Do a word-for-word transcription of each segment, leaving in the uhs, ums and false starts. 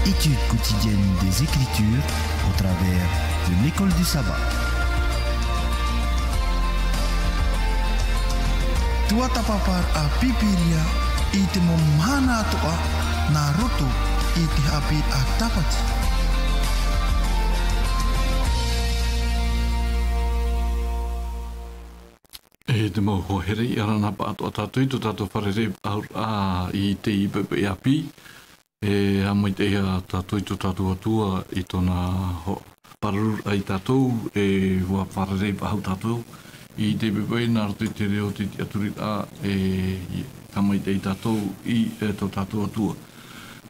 Étude quotidienne des Écritures au travers de l'école du sabbat. Tuatāpaparaʻa Pīpīria i te mau mahana atoʻa nā roto i te haʻapiʻiraʻa Tāpati. E te mau hoa here, ʻia ora na pāʻatoʻa tātou i tō tātou fārerei-faʻahou-raʻa i teie poʻipoʻi ʻāpī. E haʻamaitaʻi ā tātou i tō tātou Atua i tōna ho-, pāruru ia tātou, e ʻua fārerei-faʻahou tātou i teie poʻipoʻi nā roto i te reo, te tiʻaturiraʻa, e haʻamaitaʻi tātou i, e, tō tātou Atua.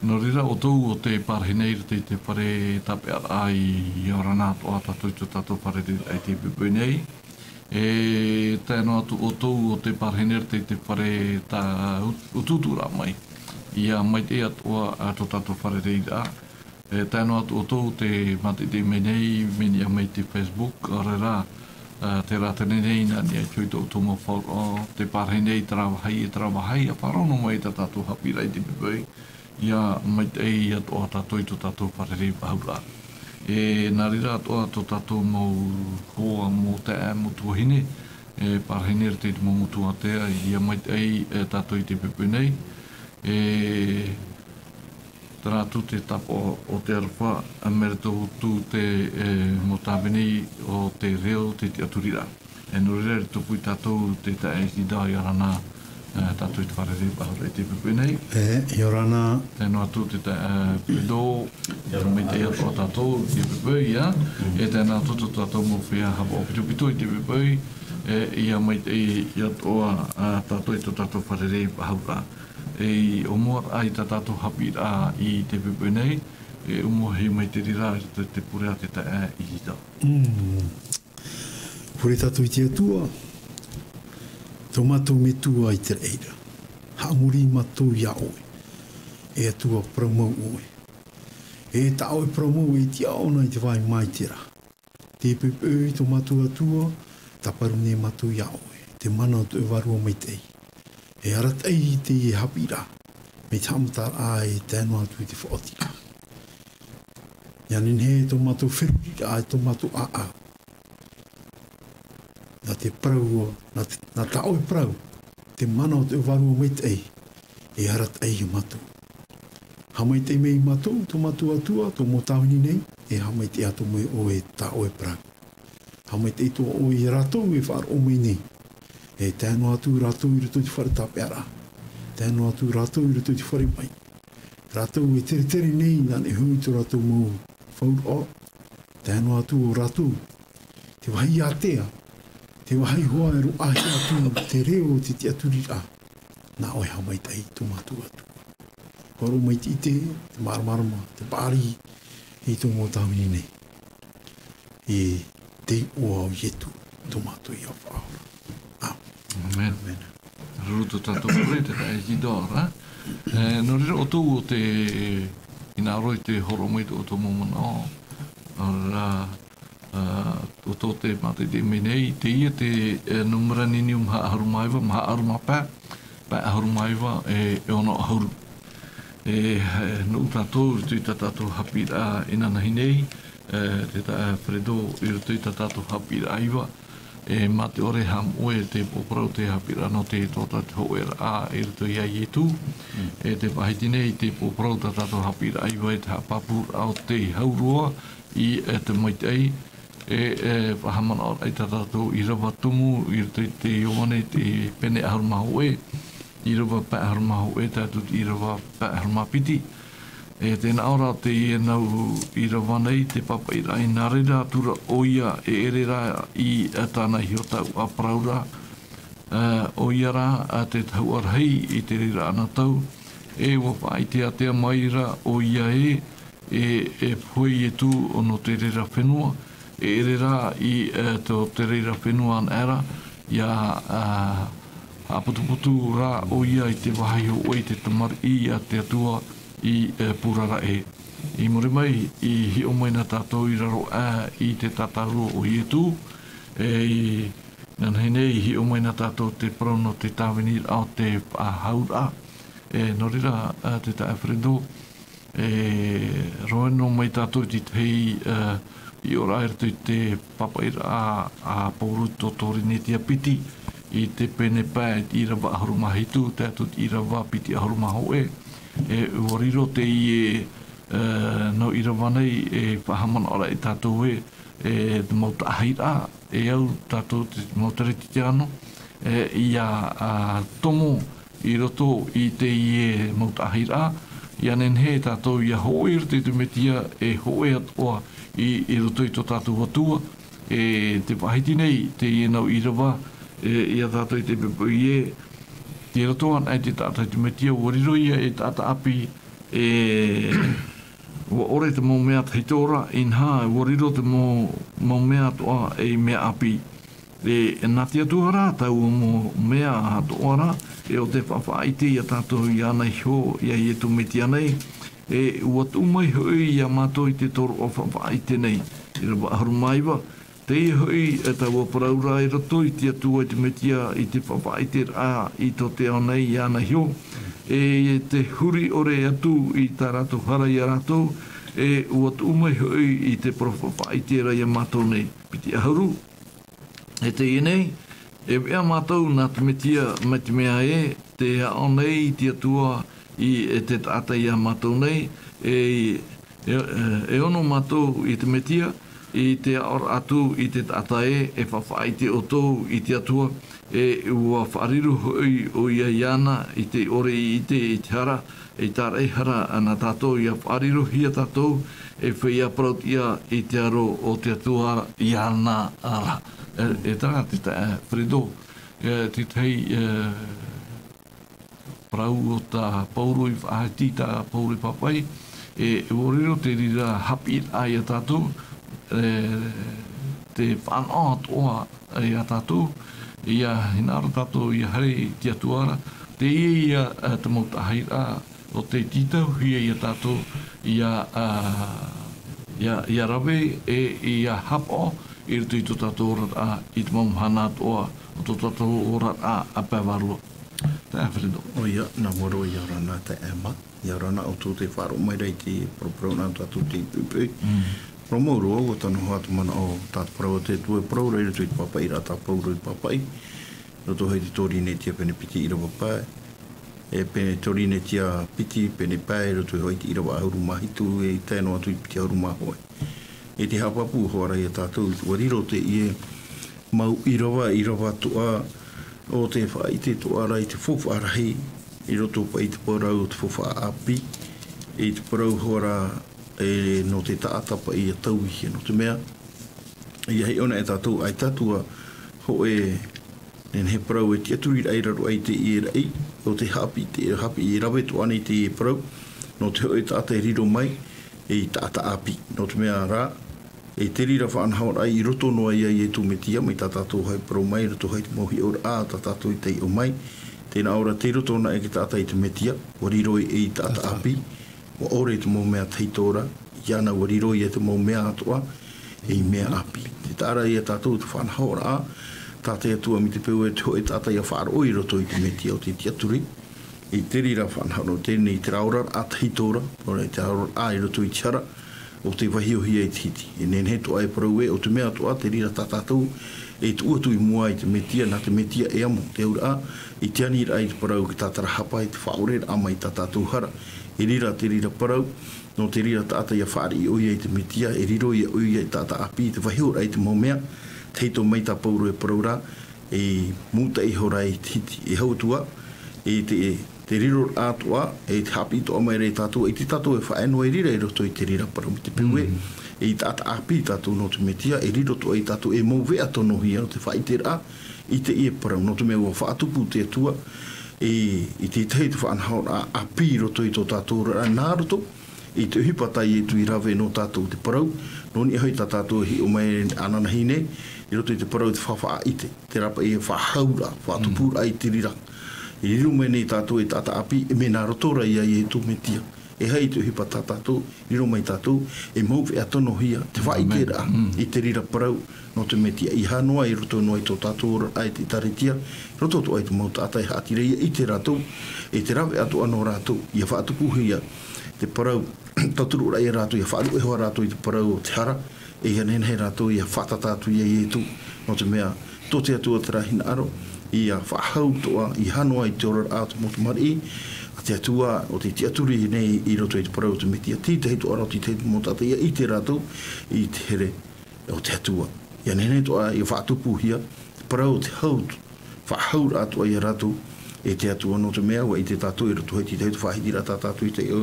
Nō reira, ʻoutou ʻo tē parahi nei i roto i te fare tāpeʻaraʻa, ʻia ora na atoʻa tātou i tō tātou fārereiraʻa i teie poʻipoʻi nei. E tae noa atu ʻoutou ʻo tē parahi nei i roto i te fare tā-, ut-, utuuturaʻa mai, ʻia maitaʻi atoʻa, ā, tō tātou fārereiraʻa. E tae noa atu ʻoutou ʻo tē mātaʻitaʻi mai nei, mea niʻa mai i te Facebook, ʻaore rā, ā, terā terenei nā niʻa i te hōʻē tō ʻoutou mau faʻaroʻo, tē parahi nei terā vāhi, e terā vāhi, ʻia faʻaroʻo noa mai i tā tātou haʻapiʻiraʻa i teie poʻipoʻi, ʻia maitaʻi atoʻa tātou i tō tātou fārerei-faʻahou-raʻa. E nā reira atoʻa tō tātou mau hoa, mau taeaʻe, mau tuahine, e parahi nei i roto i te mau motu ātea, ʻia maitaʻi, e, tātou i teie poʻipoʻi nei. E terā atu te tāpaʻo o te aroha, ā, mai roto atu i te, e, mau tāvini o te reo, te tiʻaturiraʻa. E nō reira, i roto pū ia tātou, te taeaʻe Isidore, ʻia ora na, e, tātou i te fārerei-faʻahou-raʻa i teie poʻipoʻi nei. E, ʻia ora na. Tae noa atu te taeaʻe, e, Pedro, ʻia ora na. Maitaʻi atoʻa tātou i teie poʻipoʻi, ʻia. E tae noa atu tō tātou mau feiā haʻapaʻo pitopito i teie poʻipoʻi, e, ʻia maitaʻi atoʻa, ā, tātou i tō tātou fārerei-faʻahou-raʻa. E i ʻōmuaraʻa i tā tātou haʻapiʻiraʻa i teie poʻipoʻi nei, e ʻōmuahia mai te reira i roto i te pure a te taeaʻe Isidore. Mm. Pure tātou i te Atua, tō mātou Metua i te raʻi ra. Haʻamori mātou ia ʻoe, e Atua parau mau ʻoe. E tā ʻoe parau mau e tiʻa ʻōna i te vāhi maitaʻi ra. Teie poʻipoʻi tō mātou Atua, tāparu nei mātou ia ʻoe, te mana o te Vārua Maitaʻi. E arataʻi i teie haʻapiʻiraʻa, mai te haʻamataraʻa e tae noa atu i te faʻaotiraʻa. ʻIa nehenehe tō mātou feruriraʻa, e tō mātou ʻāʻau. Nā te parau, nā te, nā tā ʻoe parau, te mana o te Vārua Maitaʻi, e arataʻi ia mātou. Haʻamaitaʻi mai ia mātou, tō mātou Atua, tō mau tāvini nei, e haʻamaitaʻi atoʻa mai ʻoe i tā ʻoe parau. Haʻamaitaʻi atoʻa ʻoe ia rātou e faʻaroʻo mai nei. E tae noa atu rātou i roto i te fare tāpeʻaraʻa. Tae noa atu rātou i roto i te fare maʻi. Rātou e teretere nei, nā niʻa iho i tō rātou mau faʻaroʻo. Tae noa atu ʻo rātou, te vāhi ātea, te vāhi hoʻi e roaʻahia atu te reo, te tiʻaturiraʻa. Nā ʻoe haʻamaitaʻi tō mātou Atua. Faʻaroʻo mai te ʻite, te māramarama, te paʻari i tō mau tāvini nei. I te iʻoa o Ietu, tō mātou ia Faʻaora. Ā. Amen. Amen. Ruru tō tātou pure, te taeaʻe Isidore. E, nō reira ʻoutou ʻo tē hinaʻaro i te hōroʻa mai i tō ʻoutou mau manaʻo. Nō reira, ā, ʻoutou tē mātaʻitaʻi mai nei, teie te, e, nūmera niniu maha ʻahuru mā iva, maha ʻahuru mā pae, pae ʻahuru mā iva, e, e ono ʻahuru. E, e, nō tātou, i roto i tā tātou haʻapiʻiraʻa inanahi nei, e, te taeaʻe Fredo, i roto i tā tātou haʻapiʻiraʻa iva, e, mā te ʻore haʻamoʻe te pōpōrau te haʻapiʻiraʻa nō te taʻata te hōʻēraʻa i roto ia Ietu. Mm. E, tē faʻahiti nei te pōpōrau tā tātou haʻapiʻiraʻa iva i te haʻapāpūraʻa o te hau roa i, e, te maitaʻi. E, e, faʻahaʻamanaʻo ai tā tātou ʻīrava tumu i roto i te Ioane te pene ʻahuru mā hōʻē, ʻīrava pae ʻahuru mā hōʻē, tae atu i te ʻīrava pae ʻahuru mā piti. E tē nā ʻō ra teie nau ʻīrava nei, te pāpaʻiraʻa, nā reira atu ra ʻoia e ʻere ra i tāna iho tau ʻāparauraʻa, ā, ʻoia rā, ā, te tahuʻa rahi i te reira anaʻe tau, e ʻua faʻaʻite ātea mai ra ʻoia ē, e, e pohe Ietu nō te reira fenua, e ʻere ra i, ā, tō te reira fenua anaʻe ra, ʻia, ā, haʻaputuputu ra ʻoia i te vāhi hōʻē i te tamariʻi a te Atua i, ā, purara ʻē. I muri mai, i hiʻo mai na tātou i raro aʻe i te tātarahapa o Ietu, e, i, inanahi nei, i hiʻo mai na tātou te parau nō te tāviniraʻa o te faʻahauraʻa. E, nō reira, ā, te taeaʻe Fredo, E roa noa mai tātou i te tahi, ā, hiʻoraʻa i roto i te pāpaʻiraʻa a Pauro i tō Torinetia piti, i te pene pae, te ʻīrava ʻahuru mā hitu, tae atu i te ʻīrava piti ʻahuru mā hōʻē. E, ʻua riro teie, ā, nau ʻīrava nei, e faʻahaʻamanaʻo ra ia tātou ē, e te mau taʻahiraʻa, e au tātou te mau Teretitiano, e, ʻia, ā, tomo i roto i teie mau taʻahiraʻa, ʻia nehenehe tātou ʻia hōʻē i roto i te Metia, e hōʻē atoʻa i, i roto i tō tātou Atua, e tē faʻahiti nei teie nau ʻīrava, e, ia tātou i te poʻipoʻi ē, tei roto anaʻe te taʻata i te Metia, ʻua riro ia ei taʻata ʻāpī, e, ʻua ʻore te mau mea tahito ra, inaha, ʻua riro te mau, mau mea atoʻa ei mea ʻāpī. E, nā te Atua rā taua mau mea atoʻa ra, e ʻo tē faʻaʻite ia tātou iāna iho, ia Ietu Metia nei, e ʻua tuʻu mai hoʻi ia mātou i te tōroʻa faʻaʻite nei. ʻĪrava ʻahuru mā iva, teie hoʻi, e taua parau ra i roto i te Atua i te Metia, i te faʻaʻiteraʻa i tō te ao nei iāna iho, e te huri ʻore atu i tā rātou hara ia rātou, e ʻua tuʻu mai hoʻi i te parau faʻaʻite ra ia mātou nei. Piti ʻahuru, e teie nei, e veʻa mātou nā te Metia, mai te mea ē, tē aʻo nei te Atua i, e te taʻata ia mātou nei, e, e, e ono mātou i te Metia, i te aʻoraʻa atu i te taʻata ē, e faʻaʻite ʻoutou i te Atua, e ʻua faʻariro hoʻi ʻoia iāna i te ʻore i ʻite i te hara, e tāraʻehara ana tātou ʻia faʻarirohia tātou, e feiā parauʻtiʻa i te aro o te Atua iāna ra. E, e terā te tae, Fredo, e, te tahi, e, parau o tā Pauro i faʻahiti, tā Pauro i pāpaʻi, e, ʻua riro te reira haʻapiʻiraʻa ia tātou, e, te fānaʻo atoʻa ia tātou, ʻia hinaʻaro tātou ʻia haere i te Atua ra, teie ia, e, te mau taʻahiraʻa, ʻo tē tītauhia ia tātou ʻia, ā, ʻia, ʻia rave e ʻia haʻapaʻo i roto i tō tātou oraraʻa, i te mau mahana atoʻa o tō tātou oraraʻa a pae vārua. Taeaʻe Fredo. ʻOia, nā mua roa ʻia ora na taeaʻe Emma, ʻia ora na ʻoutou tē faʻaroʻo mai ra i te parauparau nā tātou i te poʻipoʻi. Mm. Roa mau roa, ʻua tano hoʻi te manaʻo tā te parau a te Atua e parau ra i roto i te pāpaʻiraʻa tā Pauro i pāpaʻi. Roto hoʻi i te Torinetia pene piti ʻīrava pae, e pene Torinetia piti pene pae, roto hoʻi i te ʻīrava ʻahuru mā hitu, e tae noa atu i te piti ʻahuru mā hōʻē. E tē haʻapāpū hoʻi ra ia tātou, ʻua riro teie mau ʻīrava, ʻīrava atoʻa, ʻo tē faʻaʻite atoʻa ra i te faufaʻa rahi, i roto paʻi i te parau o te faufaʻa ʻāpī, i te parau hoʻi ra, e, nō te taʻata paʻi ʻia tauihia, nō te mea, ʻia hiʻo na e tātou, ʻaita atu ā hōʻē, nehenehe parau e tiʻaturi ra i raro aʻe i teie raʻi, ʻo tē haʻapiʻi, tē haʻapiʻi e rave atoʻa nei teie parau, nō te hōʻē taʻata e riro mai, ei taʻata ʻāpī. Nō te mea rā, e te reira faʻanahoraʻa i roto noa ia Ietu Metia, mai tā tātou hoʻi parau mai, i roto hoʻi i te mau hiʻoraʻa tā tātou i taiʻo mai, tē nā ʻō ra tei roto anaʻe te taʻata i te Metia, ʻua riro ei taʻata ʻāpī, ʻua ʻore te mau mea tahito ra, iāna ʻua riro ia te mau mea atoʻa, ei mea ʻāpī. Tē taʻa ra ia tātou te faʻanahoraʻa, tā te Atua mai te peu ē te hōʻē taʻata ʻia faʻaroʻo i roto i te Metia ʻo tē tiʻaturi, i te reira faʻanahoraʻa, teie nei te oraraʻa tahito ra, ʻo te oraraʻa i roto i te hara, ʻo tē vaihohia i te hiti. E nehenehe atoʻa e parau ē, ʻo te mea atoʻa, te reira tā tātou, e tuʻu atu i mua i te Metia, nā te Metia e amo, te auraʻa, i te aniraʻa i te parau ki te tātarahapa, i te faʻaʻoreraʻa mai tā tātou hara. E reira te reira parau, nō te reira taʻata ʻia fāriʻi ʻoia i te Metia, e riro ia ʻoia ei taʻata ʻāpī, te vaihoraʻa i te mau mea, tahito mai tā Pauro e parau ra, e mūtaʻa iho ra i te hiti. E hau atu ā, e te, e te riro atoʻa, e te haʻapiʻi atoʻa mai ra ia tātou, ʻaita tātou e faʻaea noa i reira i roto i te reira parau mai te peu ē, Mm. ei taʻata ʻāpī tātou nō te Metia, e riro atoʻa ia tātou, e mau veʻa tonohia nō te faʻaʻiteraʻa i teie parau, nō te mea ʻua faʻatupu te Atua, e, i te tahi te faʻanahoraʻa ʻāpī i roto i tō tātou oraraʻa nā roto, i te ʻohipa tā Ietu i rave nō tātou te parau, nō niʻa hoʻi tā tātou e hiʻo mai ananahi nei, i roto i te parau te faufaʻa ʻite, terā paʻi e faʻahauraʻa, faʻatupuraʻa i te reira. E riro mai nei tātou ei taʻata ʻāpī, e mea nā roto ra ia Ietu Metia. E aha te ʻohipa tā tātou, riro mai tātou, e mau veʻa tonohia, te faʻaʻiteraʻa, Mm. i te reira parau, nō te Metia, ʻeiaha noa i roto noa i tō tātou oraraʻa i te ʻĒkālesia, roto atoʻa i te mau taʻata e haʻatere ʻia ʻite rātou, e te rave atoʻa nō rātou, ʻia faʻatupuhia te parau, tauturu ra ia rātou, ia faʻaruʻe hoʻi rātou i te parau o te hara, e ia nehenehe rātou ia faʻatata atu ia Ietu, nō te mea, tō te Atua terā hinaʻaro, ia faʻahou atoʻa, ia hā noa i te oraraʻa o te mau tamariʻi a te Atua, ʻo tei tiʻaturi nei i roto i te parau o te Mesia, teie te hituʻaro, teie te mau taʻata, ia ʻite rātou i te here o te Atua. Ia nehenehe atoʻa, ia faʻatupuhia, te parau o te hau, faʻahouraʻa atoʻa ia rātou, e te Atua, nō te mea, ʻua ʻite tātou i roto i te tahi o te faʻahitiraʻa tā tātou i taiʻo,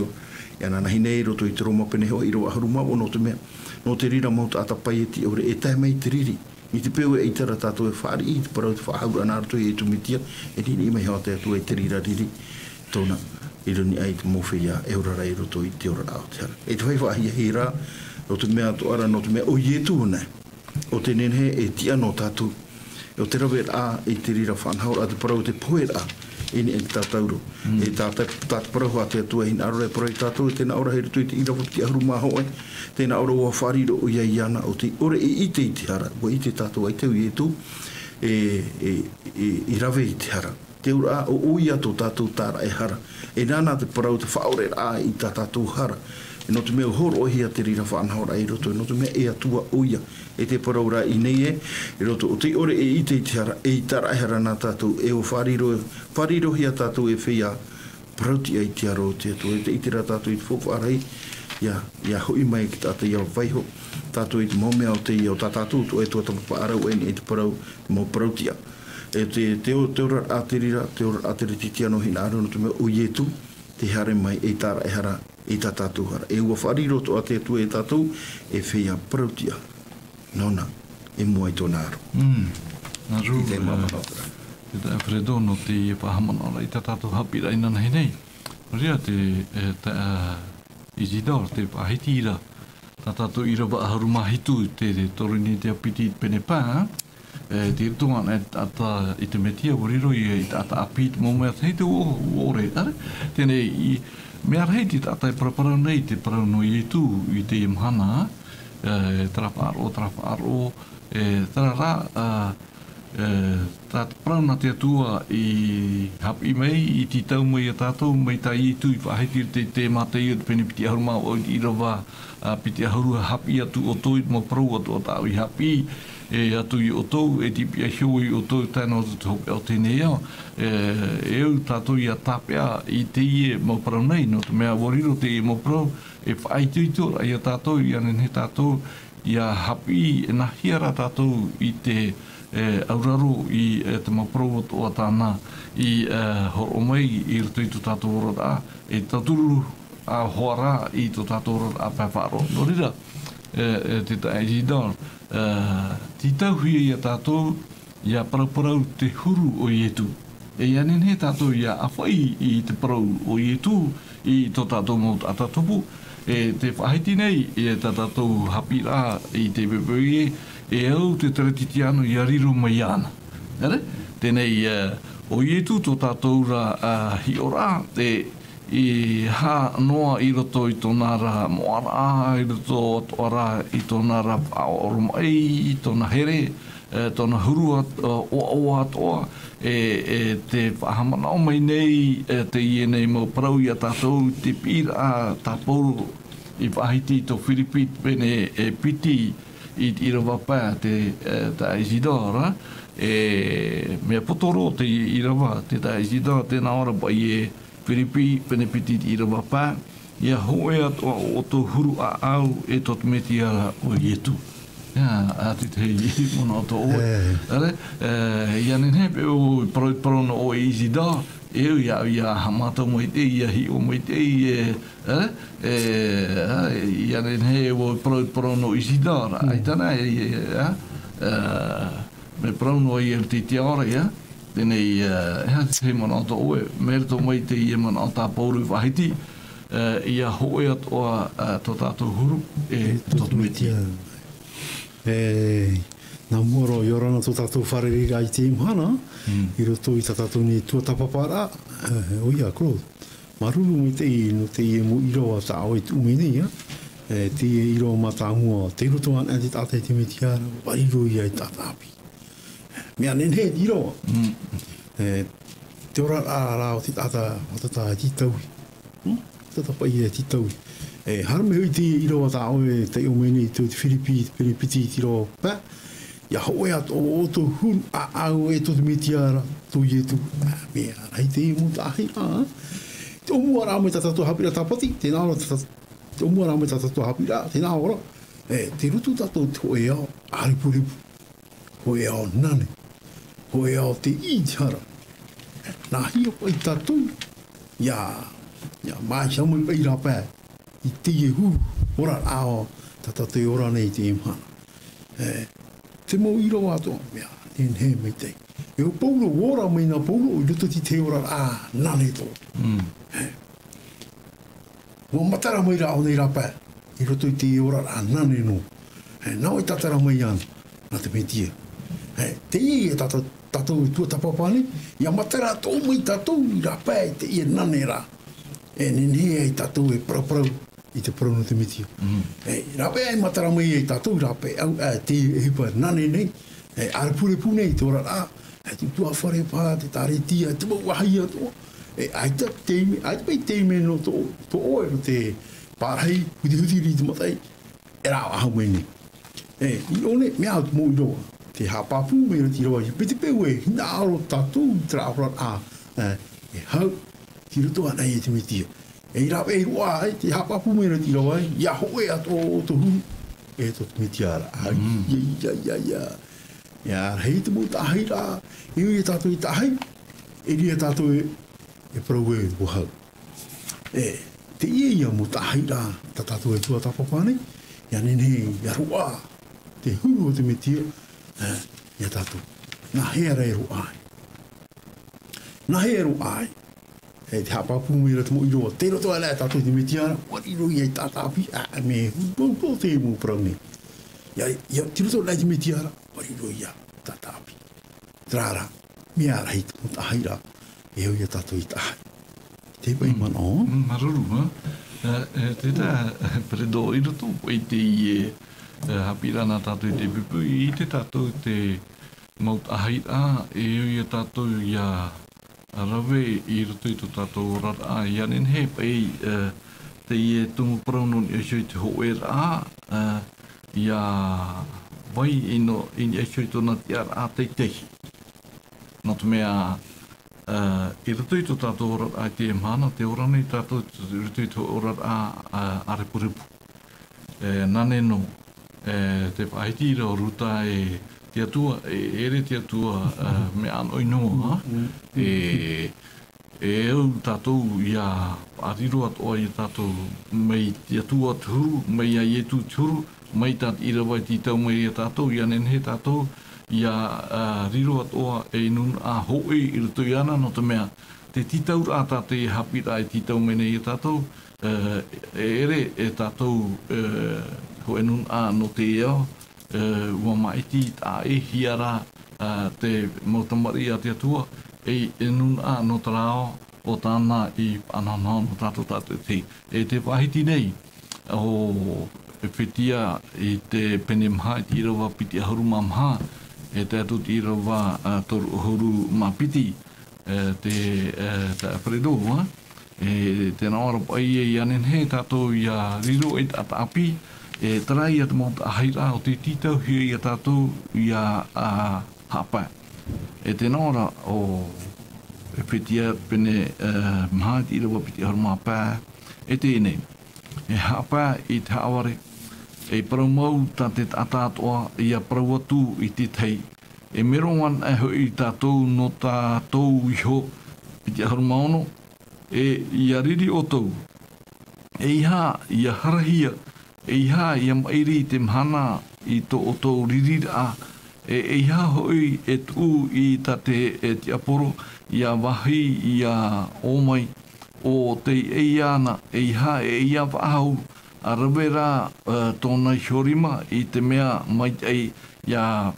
ia ananahi nei, i roto i te Roma pene hōʻē ʻīrava ʻahuru mā vaʻu, nō te mea, nō te reira mau taʻata pai e tiʻa ʻore, e tae mai te riri. I te peu e ʻaita ra tātou e fāriʻi i te parau o te faʻahouraʻa nā roto ia Ietu Mesia, e niniʻi mai hoʻi te Atua i te reira riri, tōna, i runga i te mau feiā, e ora ra i roto i te oraraʻa o te hara. E te feiā faʻahiahia ra, nō te mea atoʻa ra, nō te mea ʻo Ietu nei, ʻo tē nehenehe e tiʻa nō tātou. ʻO te raveraʻa i te reira faʻanahoraʻa, te parau o te poheraʻa, i niʻa i te tātauro. Mm. E tā, tā, tā te parau a te Atua e hinaʻaro ra e parau ia tātou, e tē nā ʻō ra i roto i te ʻīrava piti ʻahuru mā hōʻē, tē nā ʻō ra ʻua fārerei ʻoia iāna, ʻo tei ʻore e ʻite i te hara, ʻua ʻite tātou ʻaita ʻo Ietu, e, e, e, i rave i te hara. Te auraʻa, ʻo, ʻoia tō tātou tāraʻehara. E nāna te parau te faʻaʻoreraʻa i tā tātou hara. E nō te mea ʻua hōroʻahia te reira faʻanahoraʻa i roto, nō te mea e Atua ʻoia. E te parau ra i nei ē, i roto, ʻo tei ʻore e ʻite i te hara, ei tāraʻehara nā tātou, e ʻua fāriʻi, fāriʻihia tātou e feiā parautiʻa i te aro o te Atua, e tē ʻite ra tātou i te faufaʻa rahi, ia, ia hoʻi mai te taʻata ia vaiiho tātou i te mau mea o teie, ʻo tā tātou atoʻa e tuatāpapa ra, ʻua ʻite i te parau, te mau parautiʻa. E te, te o-, te oraraʻa te reira, te oraraʻa teretitiano hinaʻaro, nō te mea ʻo Ietu, tē haere mai ei tāraʻehara i tā tātou hara. E ʻua fāriʻi atoʻa te Atua ia tātou, e feiā parautiʻa nōna, i mua i tōna aro. Mm. Nā roto, i te mau e, manaʻo atoʻa ra. Tē tae Alfredo nō te faʻahaʻamanaʻo ra i tā tātou haʻapiʻiraʻa inanahi nei. Nō reira te, e, tā, e, Isidore, tē faʻahiti ra tā tātou ʻīrava ʻahuru mā hitu, te, te Toronetia piti pene pae, e, tei roto anaʻe te taʻata i te Mesia, ʻua riro ia ei taʻata ʻāpī i te mau mea tahi tē ʻo-, ʻore, ʻere? Teie nei, mea rahi te taʻata e paraparau nei, te parau nō Ietu i teie mahana, e, terā faʻaroʻo, terā faʻaroʻo, e, terā rā, ā, e, tā te parau nā te Atua i haʻapiʻi mai, i tītau mai ia tātou, mai tā Ietu i faʻahiti i te, te Mātaio te pene piti ʻahuru mā vaʻu i te ʻīrava, ā, piti ʻahuru, haʻapiʻi atu ʻoutou i te mau parau atoʻa tā ʻoe i haʻapiʻi, e, atu ia ʻoutou, e tīpiʻihia ʻoutou, tae noa atu te hopeʻa o teie nei ao. E, e au tātou ia tāpeʻa i teie mau parau nei, nō te mea ʻua riro teie mau parau, e faʻaitoitoraʻa ia tātou, ia nehenehe tātou, ia haʻapiʻi, e nāhea rā tātou i te, e, auraro i, e, te mau parau atoʻa tāna i, e, hōroʻa mai i roto i tō tātou oraraʻa, e tauturu ā hoʻi rā i tō tātou oraraʻa pae faʻaroʻo. Nō reira, e, e, te taeaʻe Isidore, e, tītauhia ia tātou, ia paraparau te huru o Ietu. E ia nehenehe tātou ia ʻāfaʻi i te parau o Ietu i tō tātou mau taʻata tupu, e tē faʻahiti nei, e tā tātou haʻapiʻiraʻa i teie poipoi, e au te teretitiano ia riro mai iāna. ʻEre? Teie nei, e, ʻo Ietu tō tātou ra, ā, hiʻoraʻa, e, i hā noa i roto i tōna ra moʻaraʻa, i roto atoʻa ra i tōna ra faʻaoromaʻi, i tōna here, e, tōna huru at-, ʻoaʻoa atoʻa, e, e tē faʻahaʻamanaʻo mai nei, e, teie nei mau parau ia tātou, te piʻiraʻa tā Pauro i faʻahiti i tō Firipi pene, e, piti i te ʻīrava pae, te, e, taeaʻe Isidore, e, mea poto roa te ʻīrava, te taeaʻe Isidore, tē nā ʻō ra paʻi ē, Firipi, pene piti i te ʻīrava pae, ia hōʻē atoʻa ʻo tō huru ʻāʻau, e tō te Mesia ʻo Ietu. Ia, ā, te tahi manaʻo tō ʻoe. E. ʻEre, e, ia nehenehe paʻi ʻoe i parau, parau nō ʻoe Isidore, e au ia, ia haʻamata maitaʻi, ia hiʻo maitaʻi, e, ʻEre, e, ā, ia nehenehe ʻoe i parau, parau nō Isidore, Mm. ʻaita nā, e, e, ā, e, mea parau noa ia i te tiʻa ora ia, teie nei, e, e aha te manaʻo tō ʻoe, mai roto mai teie manaʻo tā Pauro i faʻahiti, e, ia hōʻē atoʻa, e, tō tātou huru, e, E, tō tō te Mesia. Mesia. E, nā mua roa, ʻia ora na tō tātou fārereiraʻa i teie mahana, Mm. i roto i tā tātou nei tuatāpaparaʻa, e, ʻoia, Claude. Māuruuru maitaʻi nō teie mau ʻīrava tā ʻoe i tuʻu mai nei, ā. E, teie ʻīrava mātāmua, tei roto anaʻe te taʻata i te Mesia ra, ʻua riro ia ei taʻata ʻāpī. Mea nehenehe te ʻīrava. Mm. E, te oraraʻa rā o te taʻata, o te taʻata i tītauhia. Mm? Tata paʻi e tītau. E, haere mai hoʻi te ʻīrava tā ʻoe e taiʻo mai nei i te Firipi, te pene piti i te ʻīrava pae. ʻIa hōʻē atoʻa ʻoutou huru ʻāʻau e tō te Mesia ra, tō Ietu. Ā, mea rahi te mau taʻahiraʻa, ā. Te ʻōmuaraʻa mai tā tātou haʻapiʻiraʻa tāpati, tē nā ʻō ra tā, te ʻōmuaraʻa mai tā tātou haʻapiʻiraʻa, tē nā ʻō ra. E, tei roto tātou te hōʻē ao ʻārepurepu. Hōʻē ao nane. Hōʻē ao tei ʻī i te hara. Nā hea paʻi tātou, ʻia, ʻia māʻitihia mai paʻi rāpae i teie huru oraraʻa tā tātou e ora nei i teie mahana. E, te mau ʻīrava atoʻa, mea nehenehe maitaʻi. E ʻo Paulo, ʻua ora mai na Paulo i roto i te oraraʻa nane atoʻa. Mm. E, ʻua matara mai rā ʻōna i rāpae, i roto i te oraraʻa nane noa. E, nāʻu e tātara mai ana, nā te Mesia. E, teie ia tātou, tātou e tuatāpapa nei, ʻia matara atoʻa mai tātou i rāpae i teie nane ra. E nehenehe ai tātou e paraparau i te parau nō te Mesia. Mm. E, rāpae e matara mai ai tātou i rāpae, au, e, te ʻohipa nane nei, e, ʻārepurepu nei i te oraraʻa, e, te ʻutuāfare paha, te ʻēkālesia, te mau vāhi atoʻa. E, ʻaita te taime, ʻaita paʻi te taime nō tō, tō ʻoe, nō te pārahi, hurihuri i te mataʻi, e rāpae mai nei. E, i ʻō nei, mea au te mau ʻīrava, tē haʻapāpū mai ra te ʻīrava, e piti peu e hinaʻaro tātou i terā oraraʻa, e, e hau, tei roto anaʻe i te Mesia. E rāpae roa ai, tē haʻapāpū mai ra te ʻīrava, ʻia hōʻē atoʻa ʻoutou huru e tō te Mesia ra. Ai, Mm. ia, ia, ia, ia. ʻIa rahi te mau taʻahiraʻa, e ui ia tātou i tahi, e ʻere ia tātou e, e parau e ʻua hau. E, teie ia mau taʻahiraʻa, tā tātou e tuatāpapa nei, ʻia nehenehe, ʻia roaʻa te huru o te Mesia, e, ia tātou. Nā hea rā e roaʻa ai? Nā hea e roaʻa ai? E, tē haʻapāpū mai ra te mau ʻīrava, tei roto anaʻe tātou i te Mesia ra, ʻua riro ia i tātāpī, ā, mea huru roa te mau parau nei. ʻIa, ʻia, tei roto anaʻe i te Mesia ra, ʻua riro ia i tātāpī. Terā rā, mea rahi te mau taʻahiraʻa, e au ia tātou i tahi. Te vai Mm. manaʻo. Mm, māuruuru, ā. E, e, tē tā, Peredo, i roto i teie, e, haʻapiʻiraʻa nā tātou i te pupu, ʻite tātou te mau taʻahiraʻa, e au ia tātou ʻia rave i roto i tō tātou oraraʻa, ʻia nehenehe paʻi, e, teie tumu parau nō niʻa iho i te hōʻēraʻa, e, ʻia vai i nō, i niʻa iho i tōna tiʻaraʻa teitei. Nō te mea, e, i roto i tō tātou oraraʻa i teie mahana, tē ora nei tātou i roto i te oraraʻa, e, ʻārepurepu. E, nane noa, e, te faʻahiti ra ʻo Ruta e te Atua, e, e ʻere te Atua, e, mea ʻānoʻi noa, Mm, mm. e, e au tātou ʻia faʻariro atoʻa ia tātou mai te Atua te huru, mai iā Ietu te huru, mai tā te ʻīrava e tītau mai ia tātou, ʻia nehenehe tātou, ʻia, e, riro atoʻa ei nūnaʻa hōʻē i roto iāna, nō te mea, te tītauraʻa tā te haʻapiʻiraʻa e tītau mai nei ia tātou, e, e ʻere e tātou, e, hōʻē nūnaʻa nō te ao, e, ʻua māʻiti taʻa ʻē hia rā, e, te mau tamariʻi a te Atua, e, e nūnaʻa nō terā ao, ʻo tāna i faʻanahonaho nō tātou tātou te, e te faʻahiti nei, ʻo Efetia i te pene maha, i te ʻīrava piti ʻahuru mā maha, e tae atu i te ʻīrava, e, toru ʻahuru mā piti, e, te, e, tā Peredo, ā. E, tē nā ʻō ra paʻi ē, ʻia nehenehe tātou ʻia riro ei taʻata ʻāpī, e, terā ia te mau taʻahiraʻa ʻo tē tītauhia ia tātou ʻia, a, haʻapae. E tē nā ʻō ra ʻo Efetia pene, e, maha i te ʻīrava piti ʻahuru mā pae, e teie nei. E haʻapae i te haʻavare, e parau mau tā te taʻata atoʻa ʻia parau atu i te tahi. E mero anaʻe hoʻi tātou nō tātou iho, piti ʻahuru mā ono, e ʻia riri ʻoutou. ʻEiaha ʻia harahia, ʻeiaha ʻia maʻiri i te mahana i tō ʻoutou ririraʻa, e ʻeiaha hoʻi e tuʻu i tā te, e tiaporo, ʻia vāhi, ʻia ō mai, ʻo tei ʻeiaha ana, ʻeiaha e ʻeiaha faʻahou, ʻa rave rā, e, tōna iho rima i te mea maitaʻi ʻia,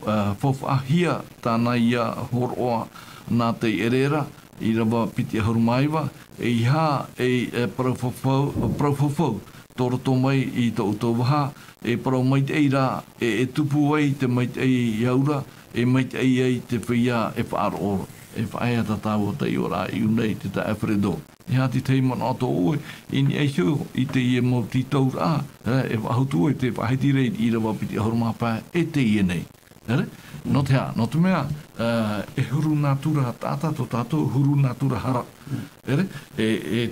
e, faufaʻahia tāna ia hōroʻa nā te ʻere ra, ʻīrava piti ʻahuru mā iva, ʻeiaha e, e parau faufau, parau faufau, tō roto mai i tō ʻoutou vaha, e parau maitaʻi rā, e, e tupu ai te maitaʻi i aura, e maitaʻi ai te feiā e faʻaroʻo. E faʻaea tā tāua taiʻoraʻa i ʻō nei te taeaʻe Fredo. E aha te tahi manaʻo tō ʻoe i niʻa iho i teie mau tītauraʻa, e, e faʻahotu ʻoe i te faʻahiti ra i te ʻīrava piti ʻahuru mā pae e teie nei. Ere? Nō te aha? Nō te mea, e, e huru nātura taʻata tō tātou, huru nātura hara. Ere? E, e,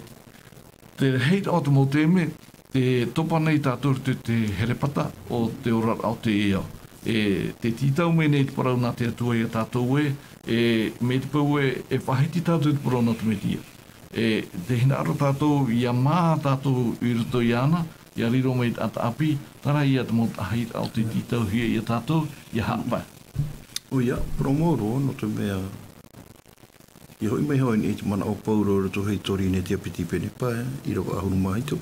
te reira o te mau taime, tē topa nei tātou te, te herepata o te oraraʻa o te ao. E, tē tītau mai nei te parau nā te Atua ia tātou ē, e, mai te peu ē, e faʻahiti tātou te parau nō te Metia. E, tē hinaʻaro tātou, ʻia mā tātou i roto iāna, ʻia riro mai te taʻata ʻāpī, terā ia te mau taʻahiraʻa o tē tītauhia ia tātou, ʻia haʻapae. ʻOia, parau mau roa, nō te mea, ʻia hoʻi mai hoʻi i te manaʻo o Pauro i roto hei Korinetia piti pene pae, ʻīrava ʻahuru mā hitu.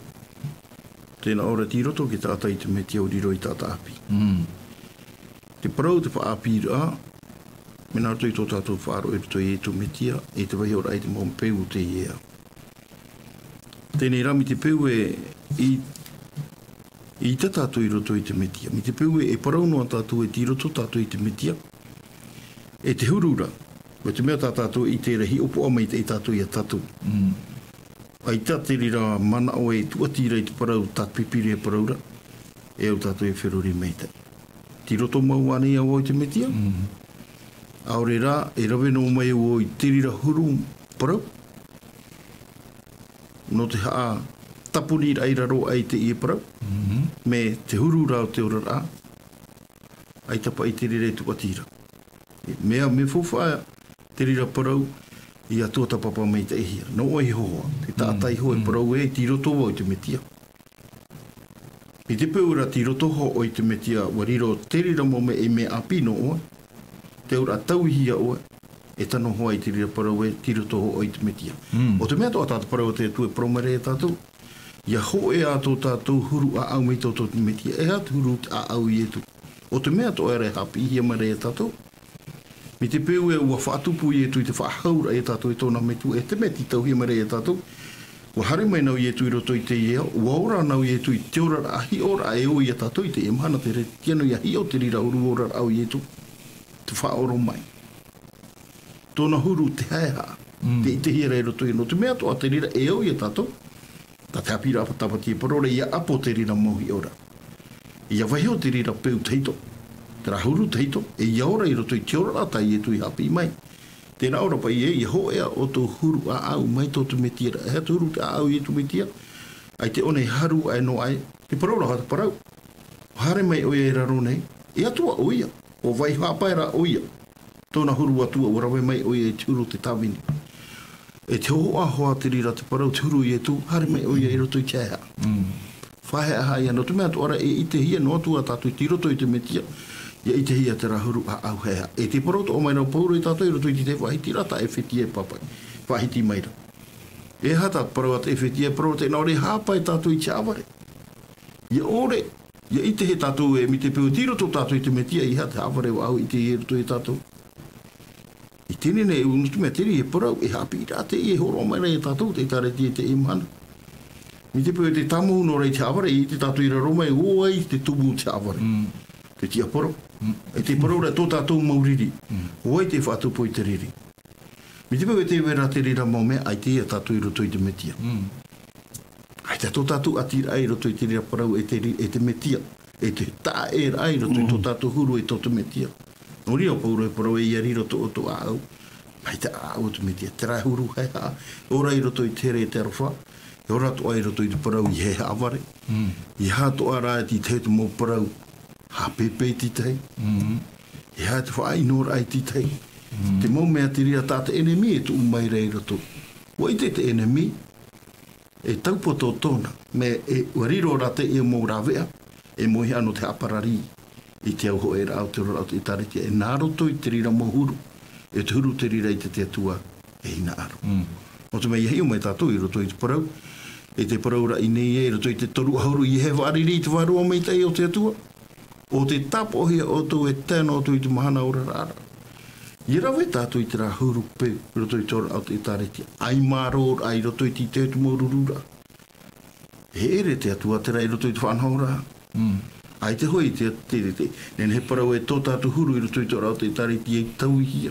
Tē nā ʻō ra tei roto i te taʻata i te Metia ʻua riro ei taʻata ʻāpī. Mm. Te parau, te faʻaʻāpīraʻa, mea nā roto i tō tātou faʻaroʻo i roto ia Ietu Metia, e te vaihoraʻa i te mau peu o teie ao. Teie rā mai te peu ē, i, i tā tātou i roto i te Metia. Mai te peu ē, e parau noa tātou ē tei roto tātou i te Metia. E te huru ra, mai te mea tā tātou i terā hiʻopoʻa mai te, i tātou ia tātou. Mm. ʻAita te reira manaʻo e tūʻati ra i te parau, tā te Pīpīria e parau ra, e au tātou e feruri maitaʻi. Tei roto mau ānei au i te Metia? Mm. ʻAore rā, e rave noa mai au i te reira huru parau. Nō te haʻatāpūraʻa i raro aʻe i teie parau. Mm. Mai te huru ra o te oraraʻa. ʻAita paʻi te reira e tūʻati ra. Mea, mea faufaʻa te reira parau, ʻia tuatāpapa maitaʻihia. Nō ʻoe iho hoʻi, te taʻata iho e parau ē, tei roto vau i te Metia. I te peu ra tei roto hoʻi i te Metia, ʻua riro te reira mau mea, e mea ʻāpī nō ʻoe. Te auraʻa tauihia ʻoe, e tano hoʻi i te reira parau ē, tei roto hoʻi i te Metia. Mm. ʻO te mea atoʻa tā te parau a te Atua e parau mai ra ia tātou, ʻia hōʻē ā tō tātou huru ʻāʻau mai tō, tō te Metia, e aha te huru ʻāʻau a Ietu. ʻO te mea atoʻa ra e haʻapiʻihia mai ra ia tātou. Mai te peu ē ʻua faʻatupu Ietu i te faʻahauraʻa ia tātou e tōna Metua, e te mea tītauhia mai ra ia tātou. ʻUa haere mai nā Ietu i roto i teie ao, ʻua ora nā Ietu i te oraraʻa, hiʻoraʻa e ʻō ia tātou i teie mahana, te reira tei ʻō ʻia hiʻo te reira huru oraraʻa o Ietu. Te faʻaʻoro mai. Tōna huru te haehaʻa. Mm. Tē ʻitehia ra i roto ia, nō te mea atoʻa te reira e au ia tātou. Tā te haʻapiʻiraʻa Tāpati e parau ra, ʻia ʻapo te reira mau hiʻoraʻa. ʻIa vaiho te reira peu tahito. Terā huru tahito, e ʻia ora i roto i te oraraʻa tā Ietu i haʻapiʻi mai. Tē nā ʻō ra paʻi ē, ʻia hōʻē ā ʻoutou huru ʻāʻau mai tō te Metia ra. E aha te huru ʻāʻau a Ietu Metia? ʻAita ʻōna e haru aʻe noa aʻe. Te parau ra, te parau. ʻUa haere mai ʻoia i raro nei. E Atua ʻoia. ʻUa vaiho haʻapae ra ʻoia. Tōna huru Atua, ʻua rave mai ʻoia i te huru o te tāvini. E te hōhoʻa hoʻi te reira te parau, te huru a Ietu, haere mai ʻoia i roto i te haehaʻa. Mm. Faʻahaehaʻa ia, nō te mea atoʻa ra e ʻitehia noa atu ā tātou tei roto i te Metia, ʻia ʻitehia terā huru ʻāʻau haehaʻa. E tē parau atoʻa mai ra Pauro ia tātou i roto i te faʻahitiraʻa tā ʻEfetia e pāpaʻi, faʻahiti mai ra. E aha tā te parau a te ʻEfetia e parau ra, tē nā ʻō ra e haʻapae tātou i te haʻavare. ʻIa ʻore, ʻia ʻitehia tātou ē, mai te peu tei roto tātou i te Metia, e aha te haʻavare ʻua ʻite i roto ia tātou. I teie nei, ʻua nō te mea te reira e parau, e haʻapiʻiraʻa teie e hōroʻa mai ra ia tātou, te ʻĒkālesia i teie mahana. Mai te peu tē tāmau noa ra i te haʻavare, ʻia ʻite tātou i raro mai, ʻo vai te tumu o te haʻavare. Mm. Te tiʻa parau. Mm. E te parau ra tō tātou mau riri. Mm. ʻO vai tē faʻatupu i te riri. Mai te peu e tē vai ra te reira mau mea, ʻaita ia tātou i roto i te Metia. Mm. ʻAita tō tātou ʻatiraʻa i roto i te reira parau e te ri-, e te Metia, e te taʻaʻēraʻa i roto i tō tātou huru e tō te Metia. Nō reira ʻo Pauro e parau ē, ʻia riro tō ʻoutou ʻāʻau mai te ʻāʻau o te Metia. Terā huru haehaʻa, e ora i roto i te here e te aroha, e ora atoʻa i roto i te parau i te haʻavare. Mm. E aha atoʻa rā te tahi mau parau, haʻapēpē i te tahi. Mm. E aha te faʻaʻinoraʻa i te tahi. Mm. Te mau mea te reira tā te ʻenemi e tuʻu mai ra i roto. ʻUa ʻite te ʻenemi, e taupoto tōna, mea e, ʻua riro ra teie mau rāveʻa, e moihaʻa nō te haʻaparari i te au hōʻēraʻa o te oraraʻa o te ʻĒkālesia, e nā roto i te reira mau huru, e te huru te reira i te, te Atua e hinaʻaro. Mm. Nō te mea ʻia hiʻo mai tātou i roto i te parau, e te parau ra i ʻō nei ē, i roto i te toru ʻahuru, ʻeiaha e fāriʻi i te Vārua Maitaʻi o te Atua. ʻO tē tāpoʻohia ʻoutou e tae noa atu i te mahana oraraʻa ra. ʻIa rave tātou i terā huru peu, i roto i te oraraʻa o te ʻĒkālesia. ʻAi mārōraʻa i roto i te tahi atu mau rururaʻa. E ʻere te Atua terā i roto i te faʻanahoraʻa. Mm. ʻAita hoʻi te, te, te, te, nehenehe e parau ē tō tātou huru i roto i te oraraʻa o te ʻĒkālesia e tauihia.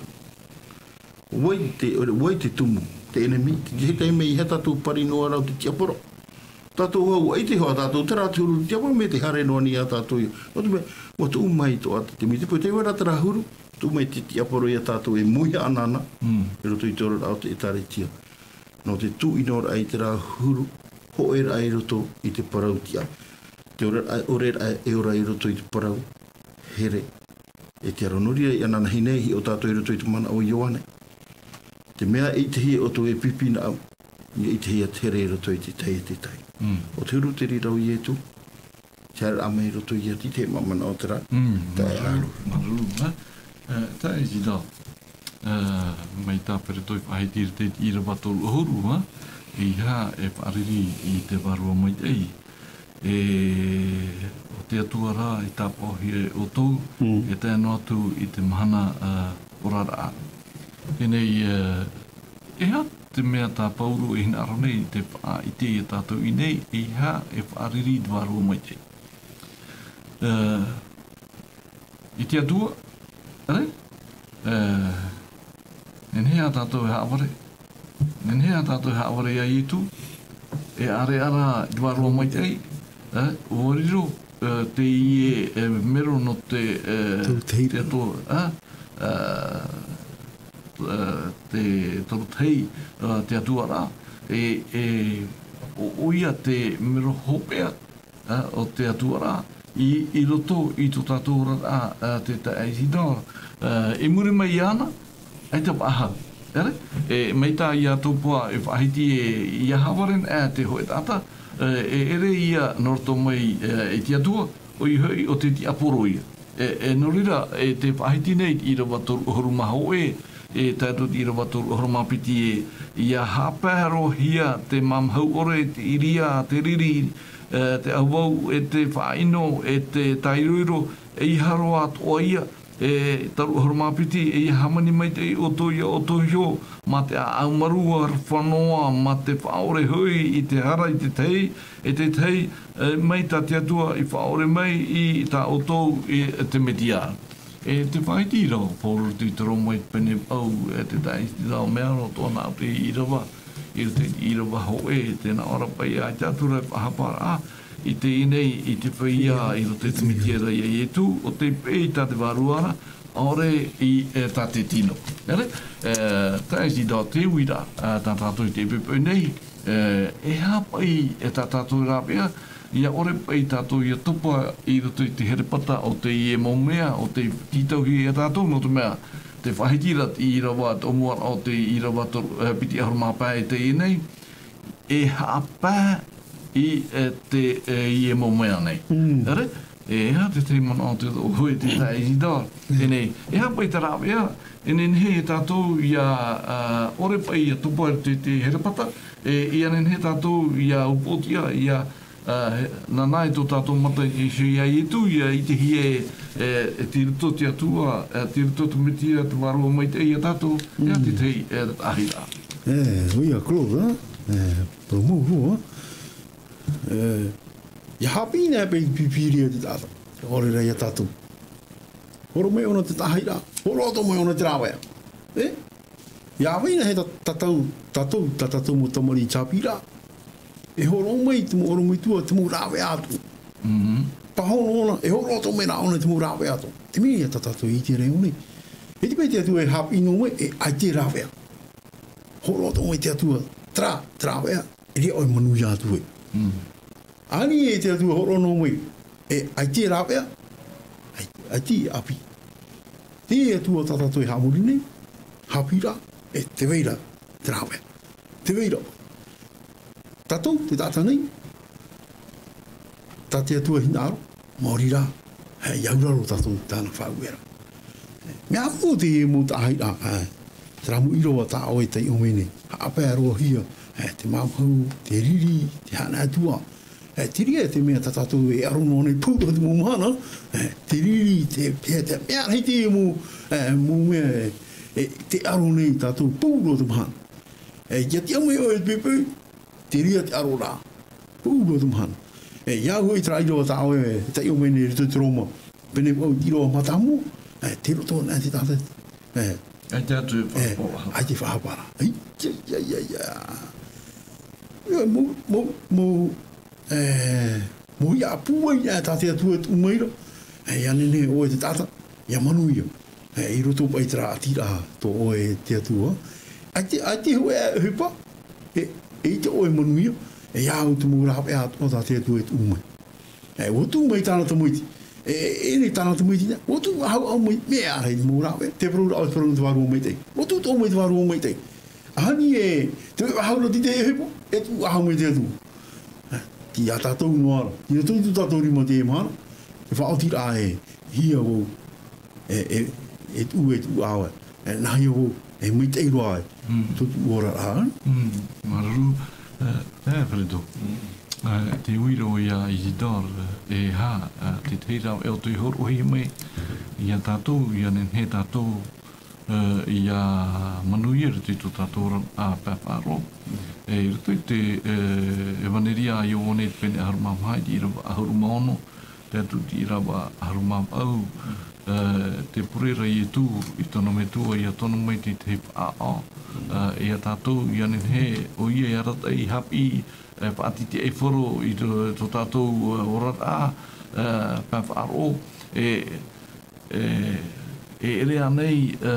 ʻUa ʻite, ʻua ʻite te tumu, te ʻenemi, te, te taime ʻeiaha tātou pari noa ra ʻo te tiaporo. Tātou hau, ʻua ʻite hoʻi tātou, terā te huru o te tiaporo, mea tē haere noa nei ā tātou ia. Nō te mea, ʻua tuʻu mai atoʻa te, te mea, te peu, tē vai ra terā huru, tuʻu mai te tiaporo ia tātou e moiha anaana, Mm. i roto i te oraraʻa o te ʻĒtārētia. Nō te tuʻu noa ra i terā huru, hōʻē ra i roto i te parau tiʻa. Te ʻore ra, ʻore ra e ora i roto i te parau here. E te aro nō reira i anaanahi nei, hiʻo tātou i roto i te manaʻo o Ioane. Te mea e ʻitehia ʻoutou e pipi nāʻu, ʻia ʻitehia te here i roto i te tahi e te tahi. Mm. ʻO te huru te reira o Ietu, te haereraʻa mai i roto ia i te māmānaʻo terā. Mm, Taeaʻe. Māuruuru, māuruuru, ā. Ā, taeaʻe Zidane. Ā, mai tā Pereto i faʻahiti i te ʻīrava toru ʻahuru, ā. ʻEiaha e faʻariri i te Vārua Maitaʻi. E, ʻo te Atua rā i tāpaʻohia e ʻoutou, Mm. e tae noa atu i te mahana, ā, oraraʻa. Teie nei, ā, e aha te mea tā Pauro e hinaʻaro nei te faʻaʻite ia tātou i ʻō nei, ʻeiaha e faʻariri i te Vārua Maitaʻi. Ā, i te Atua, ʻere? Ā, nehenehe ā tātou e haʻavare. Nehenehe ā tātou e haʻavare ia Ietu. E ʻāreʻa rā i te Vārua Maitaʻi. Ā, ʻua riro, ā, teie, ā, mero nō te, ā, Toru tahi. te Atua, ā, ā, ā, te Toru Tahi, ā, te Atua rā. E, e, ʻo, ʻoia te mero hopeʻa, ā, o te Atua rā, i, i roto i tō tātou oraraʻa, ā, te taeaʻe Zidane, ā, i muri mai iāna, ʻaita faʻahou. ʻEre? E, mai tā ia Topa e faʻahiti e, ʻia haʻavare anaʻe te hōʻē taʻata, ā, e ʻere ia nō roto mai, ā, i te Atua, ʻoia hoʻi ʻo te tiaporo ia. E, e, nō reira, e te faʻahiti nei i te ʻīrava toru ʻahuru mā hōʻē, e tae atu i te ʻīrava toru ʻahuru mā piti e, ʻia haʻapaerohia te māmahu ʻore, te ʻīria, te riri, e, te ʻauvaʻu, e te faʻaʻino, e te tāiroiro, ʻeiaha roa atoʻa ia, e toru ʻahuru mā piti, ʻeiaha hāmani maitaʻi ʻoutou ia ʻoutou iho, mā te ʻāʻau marū, aroha noa, mā te faʻaʻore hoʻi i te hara i te tahi, e te tahi, e, mai tā te Atua i faʻaʻore mai i tā ʻoutou i te Metia. E te faʻahiti ra ʻo Pauro i te Rōma i te pene vaʻu, e te taeaʻe Zidane, mea roa atoʻa nā ʻō te ʻīrava, i roto i te ʻīrava hōʻē, tē nā ʻō ra paʻi ʻaita atu ra e faʻahaparaʻa, i teie nei, i te feiā, i roto i te Metia ra ia Ietu, ʻo tei peʻe i tā te vārua ra, ʻaore i, e, tā te tino. ʻEre, e, taeaʻe Zidane, te uiraʻa, e, tā tātou i te poʻipoʻi nei, e, e aha paʻi, e tā tātou e rāveʻa, ʻia ʻore paʻi tātou ʻia topa i roto i te herepata o teie mau mea, ʻo tei tītauhia ia tātou, nō te mea, tē faʻahiti ra te ʻīrava, te ʻōmuaraʻa o te ʻīrava toru, e, piti ʻahuru mā pae i teie nei, e haʻapae i, e, te, e, i e mau mea nei. Mm. ʻEre? E aha te tahi manaʻo te, ʻoe te taeaʻe Zidane. Mm. Teie nei, e aha paʻi te rāveʻa, e nehenehe tātou ʻia, a, ʻore paʻi ʻia topa i te, te herepata, e, ʻia nehenehe tātou ʻia upoʻotiʻa, ʻia, a, he, nāna e tō tātou mata i te hia Ietu, ʻia ʻitehia e, e, e tei roto te Atua, e tei roto te Metia, te Vārua Maitaʻi ia tātou, e aha te Mm. tahi, e, tahi rā. E, ʻoia, Claude, e, e, parau mau roa, e, ʻia haʻapiʻi nei paʻi te Pīpīria i te taʻata, ʻaore rā ia tātou. Hōroʻa mai ʻōna te tahi rā, hōroʻa atoʻa mai ʻōna te rāveʻa. E? ʻIa vai nei e tā, tātou, tātou, tā tātou mau tamariʻi chapiraʻa. E hōroʻa mai te mau ʻorometua, te mau rāveʻa atoʻa. Mhm. Pāhono ʻōna, e hōroʻa atoʻa mai rā ʻōna te mau rāveʻa atoʻa. Te mea ia tā tātou e ʻite ra i ʻō nei. E te mea te Atua e haʻapiʻi noa mai, e ʻaita e rāveʻa. Hōroʻa atoʻa mai te Atua, terā, te rāveʻa, e riro ʻoe manuia atu ai. Mm. Ani e te Atua hōroʻa noa mai, e ʻaita e rāveʻa, ʻai-, ʻaita e ʻāpī. Te Atua tā tātou e haʻamori nei, haʻapiʻiraʻa, e tē vai ra te rāveʻa. Tē vai ra. Tātou, te taʻata nei, tā te Atua hinaʻaro, maori rā, e, ʻia auraro tātou i tāna faʻaueraʻa. Mea ʻāpī teie mau taʻahiraʻa, e, terā mau ʻīrava tā ʻoe e taiʻo mai nei. Haʻapaerohia, e, te māmahu, te riri, te haʻanahoraʻa. E, te reira te mea tā tātou e aro noa nei, pū roa te mau mahana, e, te riri, te, te, te mea rahi teie mau, e, mau mea, e, e, tē aro nei tātou, pū roa te mahana. E, ʻia tiʻa mai ʻoe i te poʻipoʻi, te reira te aro rā. Pū roa te mahana. E, ʻia au hoʻi terā ʻīrava tā ʻoe e taiʻo mai nei i roto i te Roma. Pene vaʻu i te ʻīrava mātāmua, e, tei roto anaʻe te taʻata, e, ʻAita atu e faʻaʻoʻa. ʻAita e faʻaʻoʻa. Ai, ia, ia, ia, ia. Ia, mau, mau, mau, e, mau ia pūai ia tā te Atua e tuʻu mai ra. E, ia nehenehe ʻoe te taʻata, ia manuia. E, i roto paʻi i terā ʻātiraʻa tō ʻoe e te Atua. ʻAita, ʻaita e hōʻē ʻohipa. E, eʻita ʻoe e manuia. E, ia au te mau rāveʻa atoʻa tā te Atua e tuʻu mai. E, ʻua tuʻu mai tāna tamaiti. E, e, e, nei tāna tamaiti nei. ʻUa tuʻu ʻahu, ʻahu mai, mea ʻārahi te mau rāveʻa. Te parau ra ʻoe, te parau nō te Vārua Maitaʻi. ʻUa tuʻu atoʻa mai te Vārua Maitaʻi. ʻAhani e, te ʻahu ra te ʻohipa, e tuʻu ʻahu mai te Atua. E, tei ia tātou noa ra. Tei roto i tō tātou rima teie mahana. E faʻaoti ra e, hia vau. E, e, e tuʻu, e tuʻu ʻahu. E, nā hea vau, e maitaʻi roa ai. Mm. Tō tuʻu oraraʻa. Mm. Māuruuru, e, e, Alfredo. Mm. E, tē ui ra ʻoe ia Isidore, e, e aha, e, te tahi rāveʻa ʻo tē hōroʻahia mai ia tātou, ia nehenehe tātou, e, ia manuia i roto i tō tātou oraraʻa pae faʻaroʻo. E, i roto i te, e, ʻEvaneria a Ioane i te pene ʻahuru mā maha, i te ʻīrava ʻahuru mā ono, tae atu i te ʻīrava ʻahuru mā vaʻu, e, tē pure ra Ietu i tōna Metua, ʻia tono mai te tahi faʻaʻao, e, ia tātou, ʻia nehenehe ʻoia e arataʻi, haʻapiʻi, e, faʻatitiʻaifaro i tō, tō tātou, e, oraraʻa, e, pae faʻaroʻo, e, e, e ʻere ānei, e,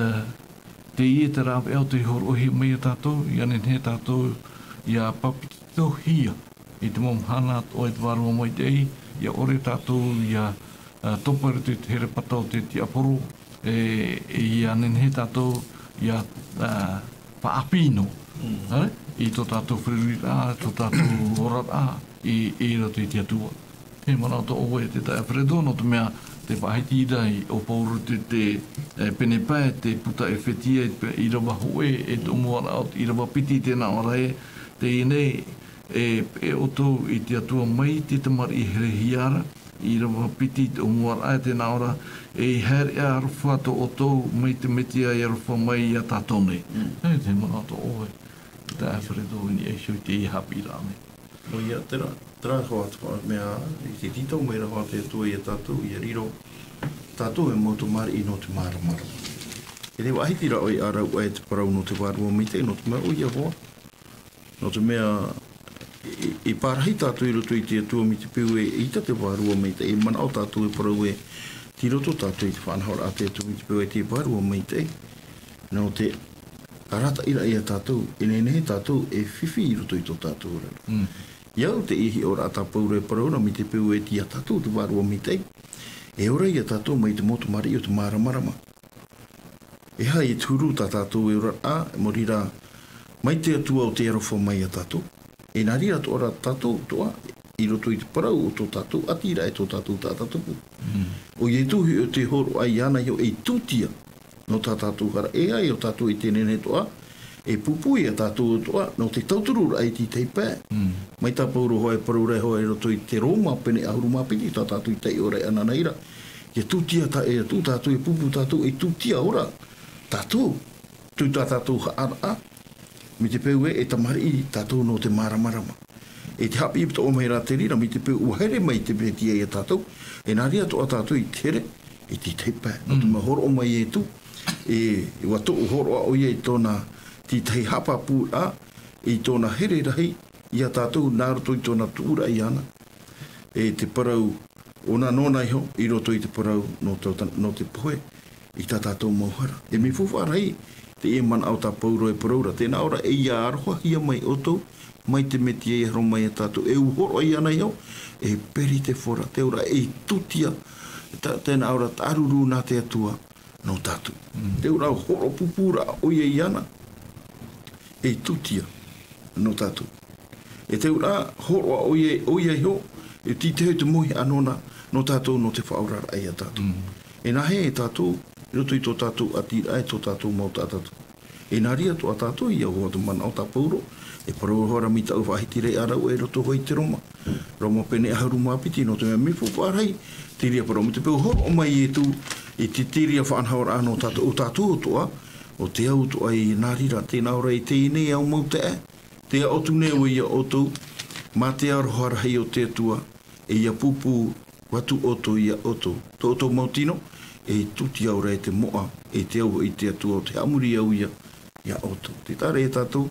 teie te rāveʻa ʻo tē hōroʻahia mai ia tātou, ʻia nehenehe tātou ʻia papetitohia i te mau mahana atoʻa i te Vārua Maitaʻi, ʻia ʻore tātou ʻia, e, topa i roto i te herepata o te tiaporo, e, e ʻia nehenehe tātou ʻia, e, faʻaʻāpī noa, e, i tō tātou feruriraʻa, tō tātou oraraʻa i, i roto i te Atua. E manaʻo atoʻa ʻoe, te taeaʻe Alfredo, nō te mea tē faʻahiti ra ʻo Pauro te, te, e, pene pae, te puta Efetia, e, ʻīrava hōʻē, e te ʻōmuaraʻa o te ʻīrava piti, tē nā ʻō ra ē, teie nei, e, e ʻoutou i te Atua mai te tamariʻi herehia ra, ʻīrava piti te ʻōmuaraʻa, e tē nā ʻō ra, e ʻeiaha e aroha tō ʻoutou mai te Metia i aroha mai ia tātou nei. Mm. E, tē manaʻo atoʻa ʻoe, te taeaʻe Alfredo, i niʻa iho i teie haʻapiʻiraʻa nei. ʻOia, terā, terā hoʻi te faʻa-, mea, i te tītau mai ra hoʻi te Atua ia tātou, ʻia riro tātou e mau tamariʻi nō te māramarama. E tē faʻahiti ra ʻoe ʻia rave i te parau nō te Vārua Maitaʻi, nō te mea ʻoia hoʻi. Nō te mea, e, e, e pārahi tātou i roto i te Atua mai te peu ē ʻeita te Vārua Maitaʻi, e manaʻo tātou e parau ē, tei roto tātou i te faʻanahoraʻa a te Atua mai te peu ē te Vārua Maitaʻi. Nō te arataʻiraʻa ia tātou, e nehenehe tātou e fifi i roto i tō tātou oraraʻa. Mm. ʻIa au teie hiʻoraʻa tā Pauro e parau ra mai te peu ē tei ia tātou te Vārua Maitaʻi. E ora ia tātou mai te mau tamariʻi o te māramarama. E aha te huru tā tātou e oraraʻa, e mōrī rā, mai te Atua ʻo tē aroha mai ia tātou. E nā reira atoʻa rā tātou atoʻa, i roto i te parau o tō tātou ʻātiraʻa e tō tātou taʻata tupu. Mm. ʻO Ietu hoʻi ʻo tē hōroʻa iāna iho ei tūtia nō tā tātou hara, e ʻaita ʻo tātou e tē nehenehe atoʻa e pūpū ia tātou atoʻa nō te tautururaʻa i te tahi pae. Mm. Mai tā Pauro hoʻi e parau ra hoʻi i roto i te Roma pene ʻahuru mā piti, tā tātou i taiʻo ra iāna nā reira. ʻIa tūtia tā, e tū tātou, e pūpū tātou, e tūtia ora tātou. Tū tā tātou haʻaraʻa, mai te peu ē, e tamariʻi tātou nō te māramarama. E te haʻapiʻi atoʻa mai rā te reira, mai te peu ʻua here mai te Metia ia tātou, e nā reira atoʻa tātou i te here, i te tahi pae. Nō te Mm. mea hōroʻa mai Ietu, e, ʻua toʻu hōroʻa ʻoia i tōna, te tahi haʻapāpūraʻa, i tōna here rahi, ia tātou nā roto i tōna tuʻuraʻa iāna. E te parau, ʻōna nōna iho, i roto i te parau nō tō-, nō te pohe, i tā tātou mau hara. E mea faufaʻa rahi, teie manaʻo tā Pauro e parau ra, tē nā ʻō ra, e ʻia arohahia mai ʻoutou, mai te Metia i aroha mai ia tātou, e ʻua hōroʻa iāna iho, e peritefora, te auraʻa e tūtia, tā, tē nā ʻō ra, tāʻaruru nā te Atua, nō tātou. Mm. Te auraʻa hōroʻa pūpūraʻa ʻoia iāna, e tūtia nō tātou. E te auraʻa hōroʻa ʻoia, ʻoia iho, e tītauhia te mauhaʻa nōna, nō tātou, nō te faʻaoraraʻa ia tātou. Mm. E nā hea e tātou, i roto i tō tātou ʻātiraʻa, e tō tātou mau taʻata tupu. E nā reira atoʻa tātou, ʻia hoʻi te manaʻo tā Pauro, e parau hoʻi ra mai tāʻu faʻahitiraʻa ra ʻoe i roto hoʻi i te Roma. Roma pene ʻahuru mā piti, nō te mea mea faufaʻa rahi, te reira parau mai te peu hōroʻa mai Ietu, i te, te reira faʻanahoraʻa nō tātou, ʻo tātou atoʻa, ʻo te au atoʻa i nā reira, tē nā ʻō ra i teie nei au mau taeaʻe, tē aʻo atu nei au ia ʻoutou, mā te aroha rahi o te Atua, e ʻia pūpū atu ʻoutou ia ʻoutou. Tō ʻoutou mau tino, e tūtia ora e te moʻa, e te au i te Atua o te haʻamori au ia, ia ʻoutou. Te taʻa ra ia tātou,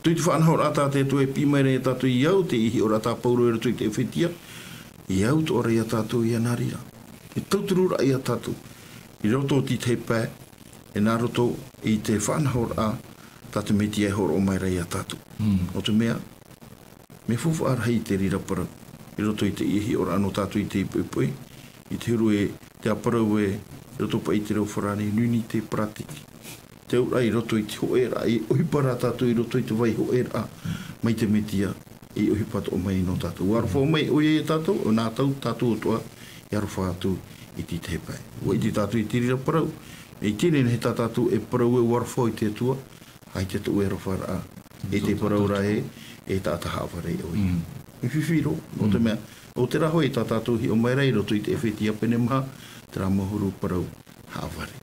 tō i te faʻanahoraʻa tā te Atua e piʻi mai ra ia tātou i au, te hiʻoraʻa tā Paulo i roto i te Efetia, i au tō ora ia tātou ia nā reira. E tauturu ra ia tātou, i roto o te tahi pae, e nā roto i te faʻanahoraʻa tā te Metia e hōroʻa mai ra ia tātou. Mm. ʻO te mea, mea faufaʻa rahi te reira parau. I roto i te ia hiʻoraʻa nō tātou i te poʻipoʻi, i te huru e te parau e, i roto paʻi i te reo farāni, l'unité pratique. Te auraʻa i roto i te hōʻēraʻa, i ʻohipa ra tātou i roto i te vai hōʻēraʻa, mai te Metia, i ʻohipa atoʻa mai nō tātou. Ua aroha mai ʻoia ia tātou, ʻo nā tātou, tātou atoʻa, e aroha atu i te tahi pae. Ua ʻite tātou i te reira parau, e ʻite nei tā tātou e parau e ua aroha i te Atua, ʻaita tō ʻoe aroharaʻa, e te parau ra e, e taʻata haʻavare ʻoia. Mm. E fifi roa, nō te mea, ʻo terā hoʻi tā tātou hiʻo mai ra i roto i te Efetia pene maha, terā mau huru parau haʻavare.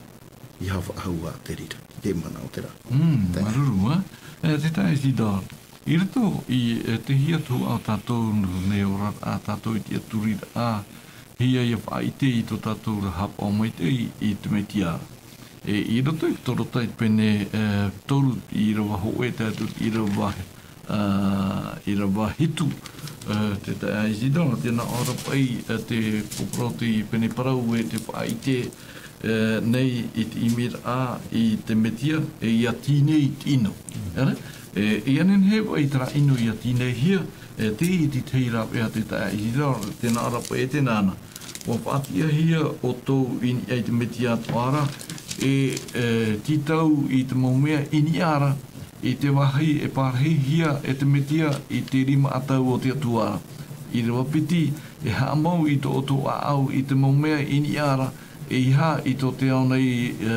ʻIa faʻahou ā te reira, te manaʻo terā. Mm, māuruuru, ā. E, te taeaʻe Isidore, i roto i, e, te hiʻo atu ā tātou nei oraraʻa, tātou i te ʻaturiraʻa, ʻia, ʻia faʻaʻite i tō tātou ra haʻapaʻo maitaʻi i te Metia. E, i roto i Kolosae pene, e, toru ʻīrava hōʻē tae atu i te ʻīrava, ā, ʻīrava hitu, e, te taeaʻe Isidore, tē nā ʻō ra paʻi, e, te poroʻi pene parau e te faʻaʻite, e, nei i te ʻimiraʻa i te Metia, e ʻia tīnei i te ʻino. ʻĒ? E, ʻia nehenehe paʻi terā ʻino ʻia tīneihia, e, tei te tahi rāveʻa te taeaʻe Isidore, tē nā ʻō ra paʻi e tē nāna. ʻUa faʻatiʻahia ʻoutou i niʻa i te Metia atoʻa ra, e, e, tītau i te mau mea i niʻa ra, i te vāhi e pārahihia e te Metia i te rima ʻatau o te Atua ra. ʻĪrava piti, e haʻamau i tō ʻoutou ʻāʻau i te mau mea i niʻa ra, ʻeiaha i tō te ao nei, e,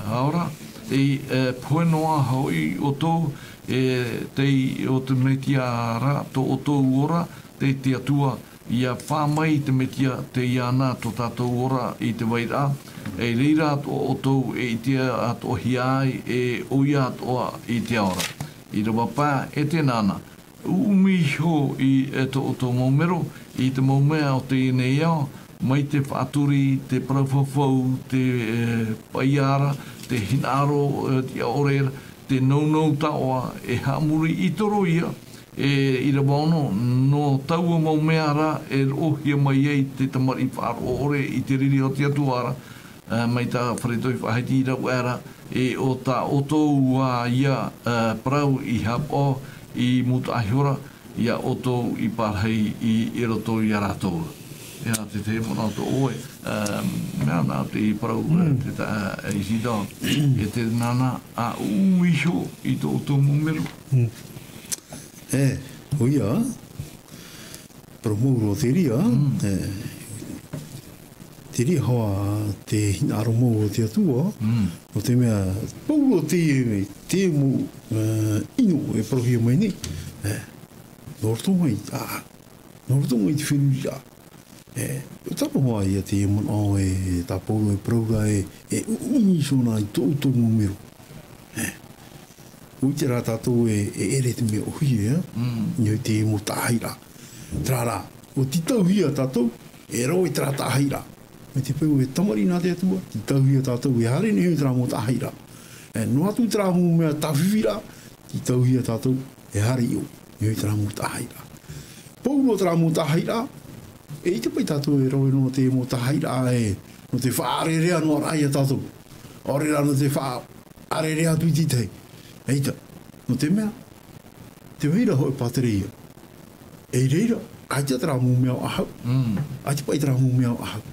ao ra, e, e, pohe noa hoʻi ʻoutou, e, tei ʻo te Metia ra tō ʻoutou ora, tei te Atua, ʻia fā mai te Metia tei iāna tō tātou ora i te vairaʻa, e reira atoʻa ʻoutou e ʻite atoʻahia ai, e ʻoia atoʻa i te ao ra. ʻĪrava pae, e tē nāna, ʻuʻumi iho i, e, tō ʻoutou mau mero, i te mau mea o teie nei ao, mai te faʻaturi, te parau fafau, te, e, paiara, te hinaʻaro, e, tiʻa ʻore ra, te nounou taoʻa, e haʻamori i toro ia, e, ʻīrava ono, nō taua mau mea ra, e roʻohia mai ai te tamariʻi faʻaroʻo ʻore i te riri o te Atua ra, e, mai tā Fredo i faʻahiti i rave ra, e, ʻo tā ʻoutou ā ia, e, parau i haʻapaʻo, i mūtaʻa iho ra, ia ʻoutou i pārahi i, i roto ia rātou. E, ā, te, te manaʻo tō ʻoe, e, mea nā te parau, e, te tā, e, Isidore, e tē nāna, ʻa ʻuʻumi iho i tō ʻoutou mau mero. Mm. E, ʻoia, parau mau roa te reira, e, te reira hoʻi te hinaʻaro mau o te Atua, nō te mea, pauroa te, te mau, e, ʻino e parauhia mai nei, e, nō roto mai, ā, nō roto mai te feruriraʻa. E, ʻo tāpaʻo hoʻi ia te manaʻo e tā Paulo e parau ra e, e ʻuʻumi iho na i tō ʻoutou mau mero. E, ʻua ʻite rā tātou e, e ʻere te mea ʻōhie, e? Mm. Nō te mau tāhaʻiraʻa. Terā rā, ʻua tītauhia tātou, e rave terā tāhaʻiraʻa. Mai te peu e tamariʻi nā te Atua, tītauhia tātou, e haere nei terā mau tāhaʻiraʻa. E, noa atu terā mau mea tāfifiʻiraʻa, tītauhia tātou, e haere i ʻō, nō terā mau tāhaʻiraʻa. Pauroa terā mau tāhaʻiraʻa, e ʻite paʻi tātou e rave nō te mau tāhaʻiraʻa, e, nō te faʻaʻārearea noa rā ia tātou. ʻAore rā nō te faʻaʻārearea atu i te tahi. ʻAita, nō te mea, tē vai ra hōʻē pātireia. E i reira, ʻaita terā mau mea ʻaʻau. Mm. ʻAita paʻi terā mau mea ʻaʻau.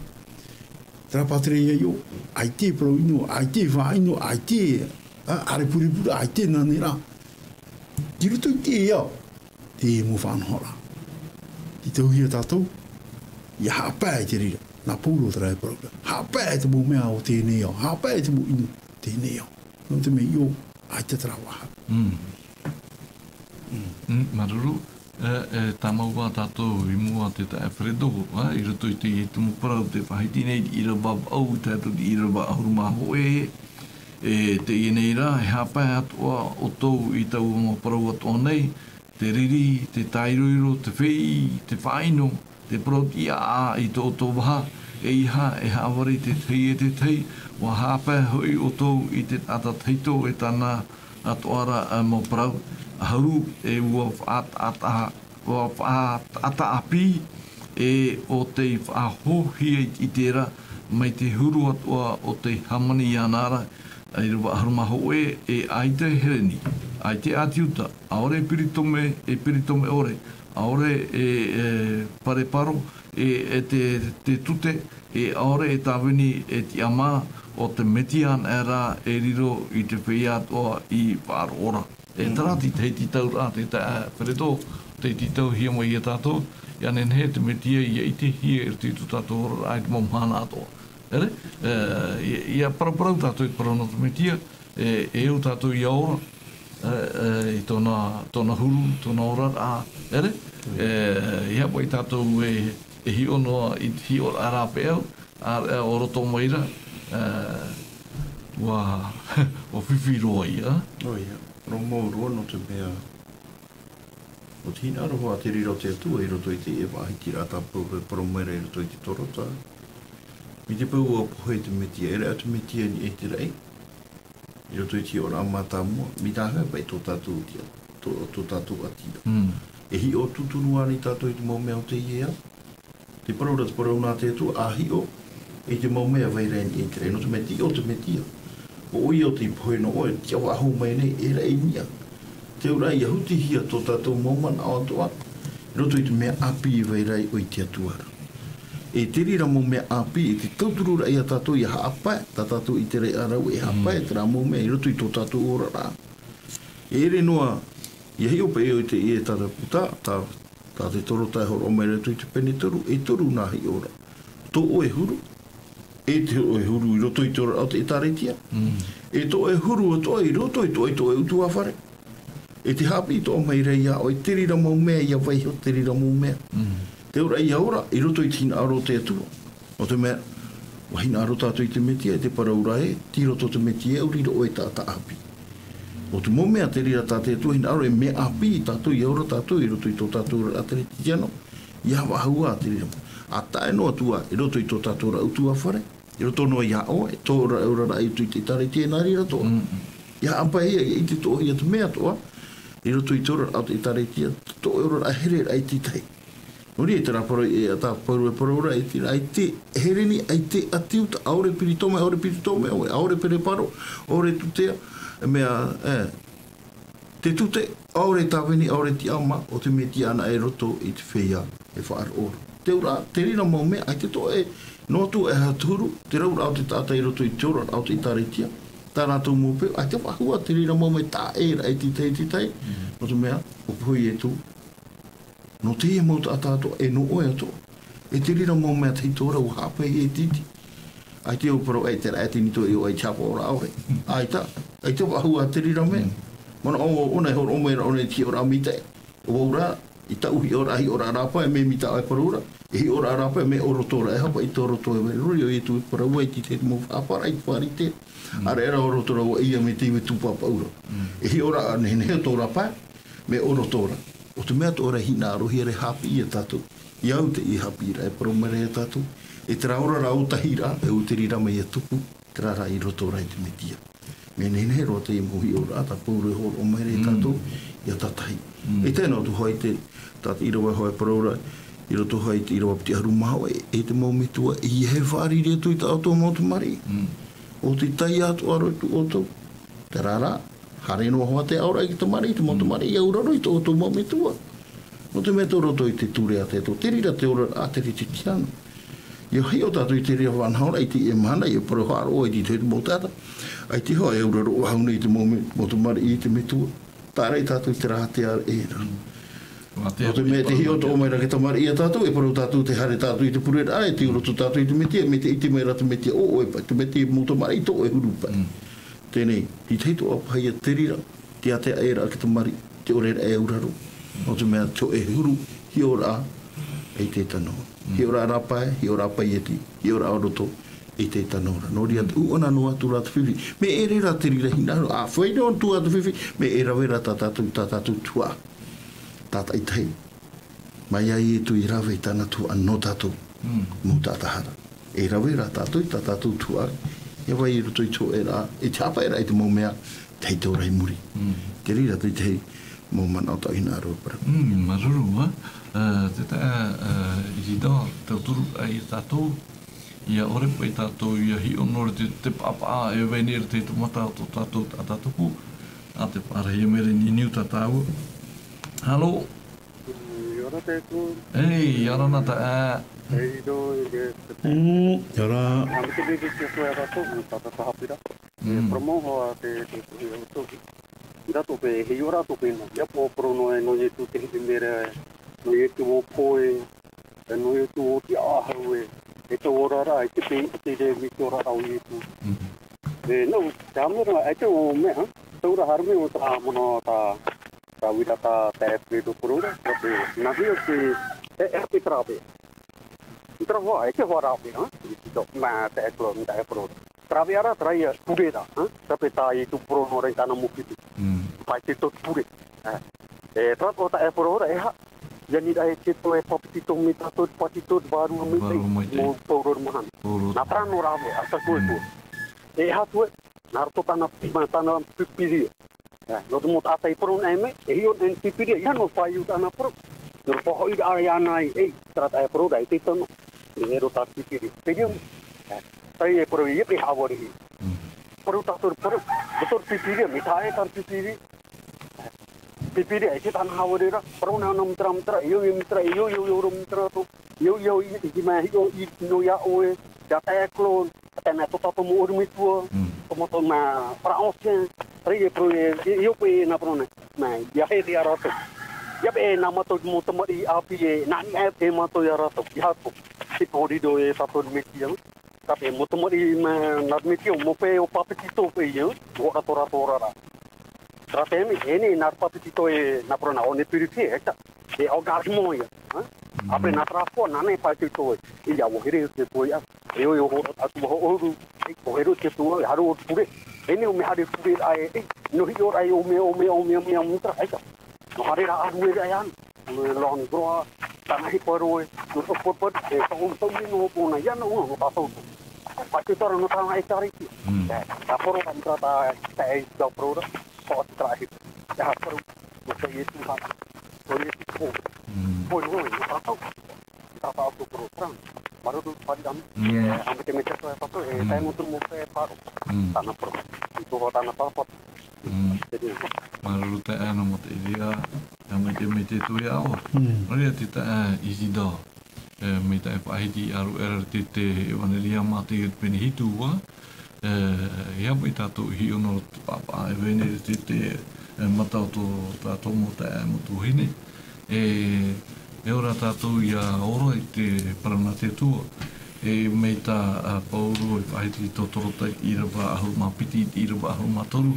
Terā pātireia ïa, ʻaita e parau ʻino, ʻaita e faʻaʻino, ʻaita e, ā, ʻārepurepuraʻa, ʻaita e naneraʻa. I roto i teie ao, te mau faʻanahoraʻa. Tītauhia tātou, ʻia haʻapae i te reira. Nā Paulo terā e parau ra. Haʻapae i te mau mea o teie nei ao. Haʻapae i te mau ʻino o teie nei ao. Nō te mea ʻio, ʻaita terā faʻaʻahu. Mm. Mm, māuruuru, e, e, tāmau ā tātou i mua te taeaʻe Fredo, ā, i roto i te, i te mau parau tē faʻahiti nei, ʻīrava vaʻu, tae atu i te ʻīrava ʻahuru mā hōʻē, e, teie nei rā, e haʻapae atoʻa ʻoutou i taua mau parau atoʻa nei, te riri, te tāiroiro, te feiʻi, te faʻaʻino, te parau tiʻa i tō ʻoutou vaha, ʻeiaha e haʻavare i te tahi e te tahi, ʻua haʻapae hoʻi ʻoutou i te taʻata tahito e tāna atoʻa ra, ā, mau parau, ʻahuru, e ʻua faʻataʻata-, ʻua faʻataʻata ʻāpī, e ʻo tei faʻahōhia i, i terā, mai te huru atoʻa o tei hāmani iāna ra, ā, ʻīrava ʻahuru mā hōʻē, e ʻaita e hereni, ʻaita e ʻāti Iuta, ʻaore e peritome, e peritome ʻore, ʻaore e, e pareparo, e, e te, te tute, e ʻaore e tāvini e tiʻamā, ʻo te Metia anaʻe rā e riro i te feiā atoʻa i faʻaroʻo ra. E terā te tahi tītauraʻa, te ta-, ā, Pereto, tei tītauhia mai ia tātou, ʻia nehenehe te Metia ʻia ʻitehia i roto i tō tātou oraraʻa i te mau mahana atoʻa. ʻEre, ā, ʻia, ʻia paraparau tātou i te parau nō te Metia, e, e ʻo tātou ʻia ora, ā, ā, i tōna, tōna huru, tōna oraraʻa, ʻere? E, ʻeiaha paʻi tātou e, e hiʻo noa i te hiʻoraʻa rāveʻa, ā, ā, ʻo roto mai ra, ā, ʻua, ʻua fifi roa ia. ʻOia, roa mau roa nō te mea, ʻo te hinaʻaro hoʻi te reira o te Atua i roto i te, e faʻahitiraʻa tā Pauro e parau mai ra i roto i te Torota. Mai te peu ʻua pohe te Metia, ʻere atu te Metia i niʻa i te raʻi. I roto i te hiʻoraʻa mātāmua, mai te hea paʻi tō tātou tia, tō, tō tātou ʻati ra. Mm. E hiʻo tūturu ānei tātou i te mau mea o teie ao? Tē parau ra te parau nā te Atua, ʻa hiʻo i te mau mea e vai ra i niʻa i te raʻi, nō te mea tē hiʻo te Metia. ʻO ʻoia ʻo tei pohe nō ʻoe, tiʻa faʻahou mai nei, e raʻi i niʻa. Te auraʻa ʻia hutihia tō tātou mau manaʻo atoʻa, i roto i te mea ʻāpī e vai ra i te Atua ra. E te reira mau mea ʻāpī, e te tauturu ra ia tātou ʻia haʻapae, tā tātou ʻiteraʻa rāua e haʻapae, terā mau mea i roto i tō tātou oraraʻa. E ʻere noa, ʻia hiʻo paʻi ʻoe i te, i te tātaputa, tā, tā te Torota e hōroʻa mai ra i te pene toru, e toru nā hiʻoraʻa. Tō ʻoe huru, e te ʻoe huru i roto i te oraraʻa o te ʻĒtārētia. Mm. E tō ʻoe huru atoʻa i roto i tō ʻoe, tō ʻoe ʻutuāfare. E te haʻapiʻi atoʻa mai ra iā ʻoe te reira mau mea, ʻia vaiiho te reira mau mea. Mm. Te auraʻa ʻia ora, i roto i te hinaʻaro o te Atua. Nō te mea, ʻua hinaʻaro tātou i te Metia, e te parau ra ē, tei roto te Metia, ʻua riro ʻoe taʻata ʻāpī. ʻO te mau mea te reira tā te Atua hinaʻaro, e mea ʻāpī tātou, ʻia ora tātou, i roto i tō tātou oraraʻa teretitiano, ʻia faʻahou ā te reira. ʻA tae noa atu ā, i roto i tō tātou oraraʻa ʻutuāfare, i roto noa iā ʻoe, tō ora-, oraraʻa i roto i te ʻĒtārētia nā reira atoʻa. Mm. ʻIa haʻapaehia, ʻia ʻite atoʻahia te mea atoʻa, i roto i te oraraʻa o te ʻĒtārētia, tō ʻoe oraraʻa here raʻa i te tahi. Nō reira, terā parau, e, tā Pauro e parau ra, e te, ʻaita e hereni, ʻaita e ʻāti Iuta, ʻaore peritome, ʻaore peritome, ʻaore, ʻaore pereparo, ʻaore tutea, e mea, e, te tute, ʻaore tāvini, ʻaore tiʻamā, ʻo te Metia anaʻe i roto i te feiā e faʻaroʻo ra. Te auraʻa, te reira mau mea, ʻaita atoʻa e, noa atu e aha te huru, te rauraʻa o te taʻata i roto i te oraraʻa o te ʻĒtārētia, tā rātou mau peu, ʻaita faʻahou ā te reira mau mea taʻa ʻē raʻa i te tahi, te tahi, nō te mea, ʻua pohe Ietu, nō teie mau taʻata atoʻa, e nō ʻoe atoʻa. E te reira mau mea tahito ra ʻua haʻapae e te iti. ʻAita e parau, e te raʻa e tini tō ʻoe i te haʻapaʻoraʻa ʻore. ʻAita, ʻaita faʻahou ā te reira mea. Mm. Manaʻo ʻōna e hōroʻa mai ra ʻōna i te hiʻoraʻa maitaʻi. ʻO vau rā, i tāʻu hiʻoraʻa, hiʻoraʻa rāpae, mea mai tā ʻoe e parau ra. E hiʻoraʻa rāpae, mea ʻōroto ra, e aha paʻi tō roto e vai. Nō reira ʻo Ietu e parau ai, tei te mau haʻapaʻoraʻa i te Fārisea. Mm. ʻAreʻa rā ʻōroto ra ʻoia, mea tei vaiiho tūpāpaʻu ra. Mm. E hiʻoraʻa nehenehe tō rāpae, mea ʻōroto ra. ʻO te mea atoʻa ra e hinaʻarohia ra e haʻapiʻi ia tātou. ʻIa au te, ʻia haʻapiʻi ra, e parau mai ra ia tātou. E terā oraraʻa ʻōtahi ra, e ʻo te reira mea ʻia tupu, terā rā i roto ra i te Metia. Mea nehenehe roa te mau hiʻoraʻa, tā Pauro e hōroʻa mai ra ia tātou, ʻia tātahi. Mm. E tae noa atu hoʻi te, tā te ʻīrava hoʻi e parau ra, i roto hoʻi te ʻīrava piti ʻahuru mā hōʻē, e te mau metua, ʻeiaha e fāriʻi atu i tā ʻoutou mau tamariʻi. Mm. ʻO te taiā atoʻa roa atu ʻoutou. Terā rā, haere noa hoʻi te aʻoraʻa i te tamariʻi, te mau tamariʻi, ʻia auraro i tō ʻoutou mau metua. Nō te mea tō roto i te ture a te Atua, te reira te oraraʻa teretitiano. ʻIa hiʻo tātou i te reira faʻanahoraʻa i teie mahana, ʻia parau haʻaroʻo i te mau taʻata. ʻAita hoʻi e auraro faʻahou nei i te mau me-, mau tamariʻi i te metua. Tāraʻi tātou i te rātea ē ra. Nō te mea, tē hiʻo atoʻa mai ra te tamariʻi ia tātou, e parau tātou tē haere tātou i te pureraʻa, e tei roto tātou i te Metia, mea tē ʻite mai ra te Metia, ʻo ʻoe paʻi, te Metia mau tamariʻi, tō ʻoe huru paʻi. Mm. Teie, ʻeita atoʻa paha ia te reira, te ātea ʻē ra te tamariʻi, te ʻore ra e auraro. Nō te mea, tō ʻoe huru, hiʻoraʻa, ʻeita e tano. Mm. Hiʻoraʻa rāpae, hiʻoraʻa paieti, hiʻoraʻa ʻōroto, ʻeita e tano ra. Nō reira, mm, ʻuʻana noa atu ra te fifi. Mea ʻere rā te reira hinaʻaro, ʻa fai noa atu ra te fifi, mea e rave ra tā tātou, tā tātou tuhaʻa. Tātaʻitahi. Mai ia Ietu i rave i tāna tuhaʻa nō tātou. Mm. Mau taʻata hara. E rave rā tātou i tā tātou tuhaʻa, e vai i roto i te hōʻēraʻa, i te haʻapaʻeraʻa i te mau mea, tahi tau rahi muri. Mm. Te reira tētahi mau manaʻo tāʻu hinaʻaro e parau. Mm, māuruuru, ā. Ā, te taʻa, ā, i te tauturu ai tātou, ʻia ʻore paʻi tātou, ʻia hiʻo noa i te, te paʻapaʻa, e vai nei te, te mata o tō tātou, tā tātou pū, ā, te pārahi e Mary Niuniu tā tāua. Halo. ʻIa ora tātou. Ei, ʻia ora na taʻa. Ei, rō, i te, te, Mm, ʻia ora. Nā, me te reira te koe a rātou, nō tātou haʻapiʻiraʻa. Mm. E parau mau hoʻi te, te, te, te, te, i rātou paʻi, e hiʻo rātou paʻi nō, ʻia pō, parau noa, e nō Ietu te hiri mera, nō Ietu ʻo pō e, e nō Ietu ʻo te ʻāhau e, e tau oraraʻa, e te pe-, te reira mai te oraraʻa o Ietu. Mm. E, nō, te aha mea, e te ʻō mea, ha? Taura haere mai ʻo tā manaʻo tā, tā uira tā, tā e pure tō parau ra, tā te, nā hea te, e, e, e te rave. I te rave, e te hoa rave, ha? I te tō, mā tā e pure, mā tā e pure ra. Te rave ra, te reira, pure ra, ha? Tāpē tā Ietu parau noa ra i tāna mau pipi. Mm. Paʻi te tō pure. Ha? E, terā tō tā e pure ra, e ha? ʻIa ani ra e te tō e papetito mai tātou, papetito, vārua mai, vārua mai te, mau paurouru mahana. Paurouru. Nā terā noa rave, a tā koe Mm. koe. E ha tō e, nā roto tāna, mā tāna pipiria. Ā, nō te mau taʻata i parau nei mai, e hiʻo nei te pipiria, ʻia nō fāiu tāna parau. Nō te faʻahoʻiraʻa iāna ai, ei, terā taʻata e parau ra, e te tano. E ero tā te pipiria. Te reo. Ā, tā e parau ia, e haʻavare ia. Mm. Parau tātou parau, tātou pipiria, mai tā e tā pipiria. Pipiria, e te tāna haʻavare ra, parau nā, nā, mā terā, mā terā, io, io, mā terā, io, io, io, mā terā tō. Io, io, i, i, mā, hiʻo, i, nō iā ʻoe, te taʻata e clone. Tēnā tō tātou mau ʻōrimi tua, Mm. tō mātou mā paraʻote, rei e parau e, e, e ope e nā parau nei. Mā, ʻia here ia rātou. ʻIa peʻe nā mātou mau tamariʻi ʻāpī e, nā niʻa e mātou ia rātou, ʻia haku. Te pōriro e tātou Metia. Tāpē mau tamariʻi mā, nā Metia, mau pē o papetito pē ia, ʻo rātou, rātou oraraʻa. Terā taime, e nei, nā papetito e, nā parau nā ʻō nei purifié, e tā. E engagement ia, ha? Mm. Après, nā terā fua, nā nei papetito e. E ia, ʻua here te pō ia. E ʻoe, ʻo, atu ʻua hoʻohuru. E, ʻua here te pō, e haru o te pure. E nei, ʻo mea haere pure ra e, e. Nō hiʻo ra e, ʻo mea, ʻo mea, ʻo mea, ʻo mea, ʻo mea, e tā. Nō haere ra, ʻaru e ra e ana. Nō e lon groa, tāna hipa roe. Nō te pō, pō, e, ka ʻo, tau mea nō pō na, ia nō, nō, nō tātou. Papetito ra nō tāna e tāriki. Mm. E, tā parau ra, tā, tā, e, tā parau ra. Ko te trahi. Ia, parau. Ko te Ietu ha. Ko Ietu ko. Mm. Ko, ko, ko, tātou. Tātou ko parau, parau. Māuruuru, Fariram. Yeah. E, a me te mea tātou e tātou, e, Mm. tae noa atu mau pē parau. Mm. Tāna parau. I tō tāna parau. Mm. Te reira. Māuruuru taeaʻe nō te reira. Ia mai te, mai te tuiaʻo. Mm. Nō reira te taeaʻe Isidore. E, mai tā e faʻahiti ʻaru era te, te ʻevanelia Māteo te pene hitu ua. E, ʻia mai tātou i hiʻo nō te paʻapaʻa e vai nei te, te, e, mata o tō tātou mau taeaʻe mau tuahine. E, e ora tātou ʻia ora i te parau nā te Atua. E, mai tā, a, Paulo e faʻahiti tō Torotai ʻīrava ʻahuru mā piti i te ʻīrava ʻahuru mā toru.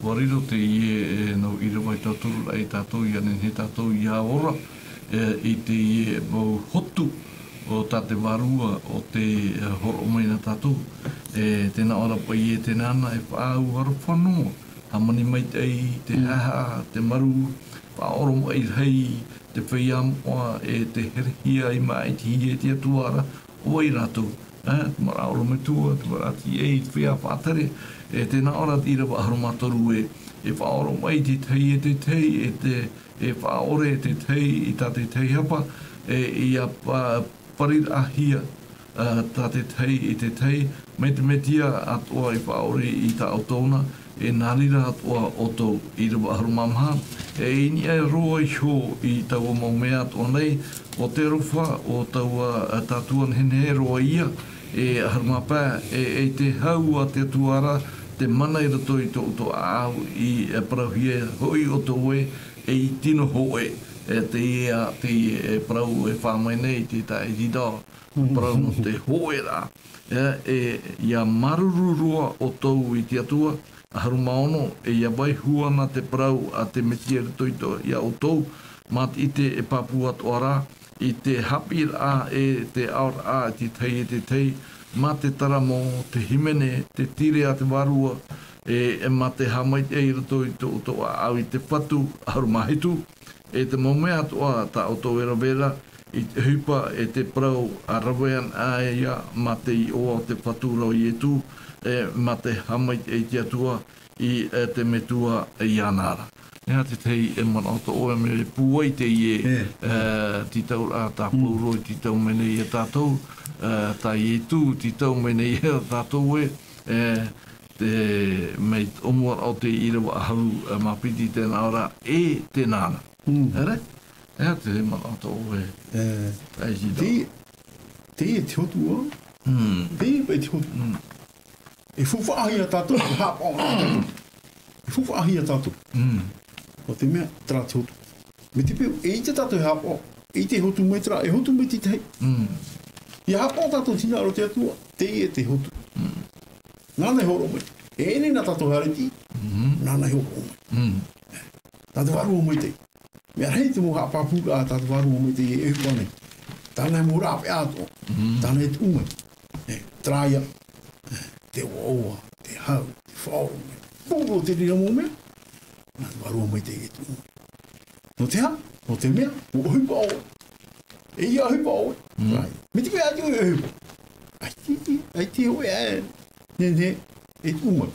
ʻUa riro teie, e, nau ʻīrava i tauturu ai tātou, ʻia nehenehe tātou ʻia ora, e, i teie mau hotu o tā te Vārua o te, e, hōroʻa mai nā tātou. E, tē nā ʻō ra paʻi ē, tē nā na e faʻaau aroha noa, hāmani maitaʻi, te Mm. haʻehaʻa, te maru, faʻaoromaʻi rahi, te feiā moʻa, e te herehia i māʻitihia e te Atua ra, ʻo vai rātou, e, te mau ʻorometua, te mau tīaʻi, te feiā faʻatere, e tē nā ʻō ra te ʻīrava ʻahuru mā toru ē, e faʻaoromaʻi te tahi e te tahi, e te, e faʻaʻore e te tahi i tā te tahi hapa, e ʻia pa-, pariraʻahia, ā, tā te tahi i te tahi, mai te Metia atoʻa i faʻaʻore i tā ʻoutou na, e nā reira atoʻa ʻoutou, ʻīrava ʻahuru mā maha, e i niʻa roa iho i taua mau mea atoʻa nei, ʻo te aroha o taua, ā, Atua nehenehe roa ia, e ʻahuru mā pae, e, e te hau a te Atua ra, te mana i roto i tō ʻoutou ʻāʻau i, e, parauhia hoʻi ʻoutou ē, e i tino hōʻē, e teie, teie, e parau e fā mai nei te taeaʻe Isidore, parau nō te hōʻēraʻa. E, e, ʻia māuruuru roa ʻoutou i te Atua, ʻahuru mā ono, e ʻia vai hua na te parau a te Metia i roto i tō, iā ʻoutou, mā te ʻite e pāpū atoʻa ra, i te haʻapiʻiraʻa e te aʻoraʻa i te tahi e te tahi, mā te taramo, te hīmene, te tīre a te Vārua, e, e mā te haʻamaitaʻi i roto i tō, tō ʻāʻau i te Fatu, ʻahuru mā hitu, e te mau mea atoʻa tā ʻoutou e rave ra, i te ʻohipa e te parau a rave ana ia mā te iʻoa o te Fatu ra o Ietu, e mā te haʻamaitaʻi i te Atua i, e, te Metua iāna ra. E aha tētahi e manaʻo atoʻa ʻoe mea pūai teie, e, tītauraʻa tā Paulo i tītau mai nei ia tātou, e, tā Ietu tītau mai nei ia tātou ē, e, te, mai te ʻōmuaraʻa o te ʻīrava ʻahuru, e, mā piti tēnā ora, e tēnā ra. Ere? E aha te manaʻo atoʻa ʻoe? E, e, te, te, te hotu, ā? Te, e te hotu. E faufaʻahia tātou, e haʻapaʻo tātou. E faufaʻahia tātou. Nō te mea, terā te hotu. Mai te peu, e ʻite tātou e haʻapaʻo, e ʻite e hotu mai terā, e hotu mai te tahi. ʻIa haʻapaʻo tātou i te hinaʻaro o te Atua, teie te hotu. Nāna e hōroʻa mai. E ʻere nā tātou haere iti, nāna e hōroʻa mai. Tātou vārua maitaʻi. Mea rahi te mau haʻapāpūraʻa tā te Vārua Maitaʻi e ʻohipa nei. Tāna e mau rāveʻa atoʻa. Tāna e tuʻu mai. E, terā ia. E, te ʻoaʻoa, te hau, te faʻaoromaitaʻi. Pūpū te reira mau mea. Nā te Vārua Maitaʻi e tuʻu mai. Nō te aha? Nō te mea, ʻua ʻohipa ʻoe. E ʻia ʻohipa ʻoe. Mai te mea atu e ʻohipa. ʻAita, ʻaita hōʻē ā. Nehenehe, e tuʻu mai.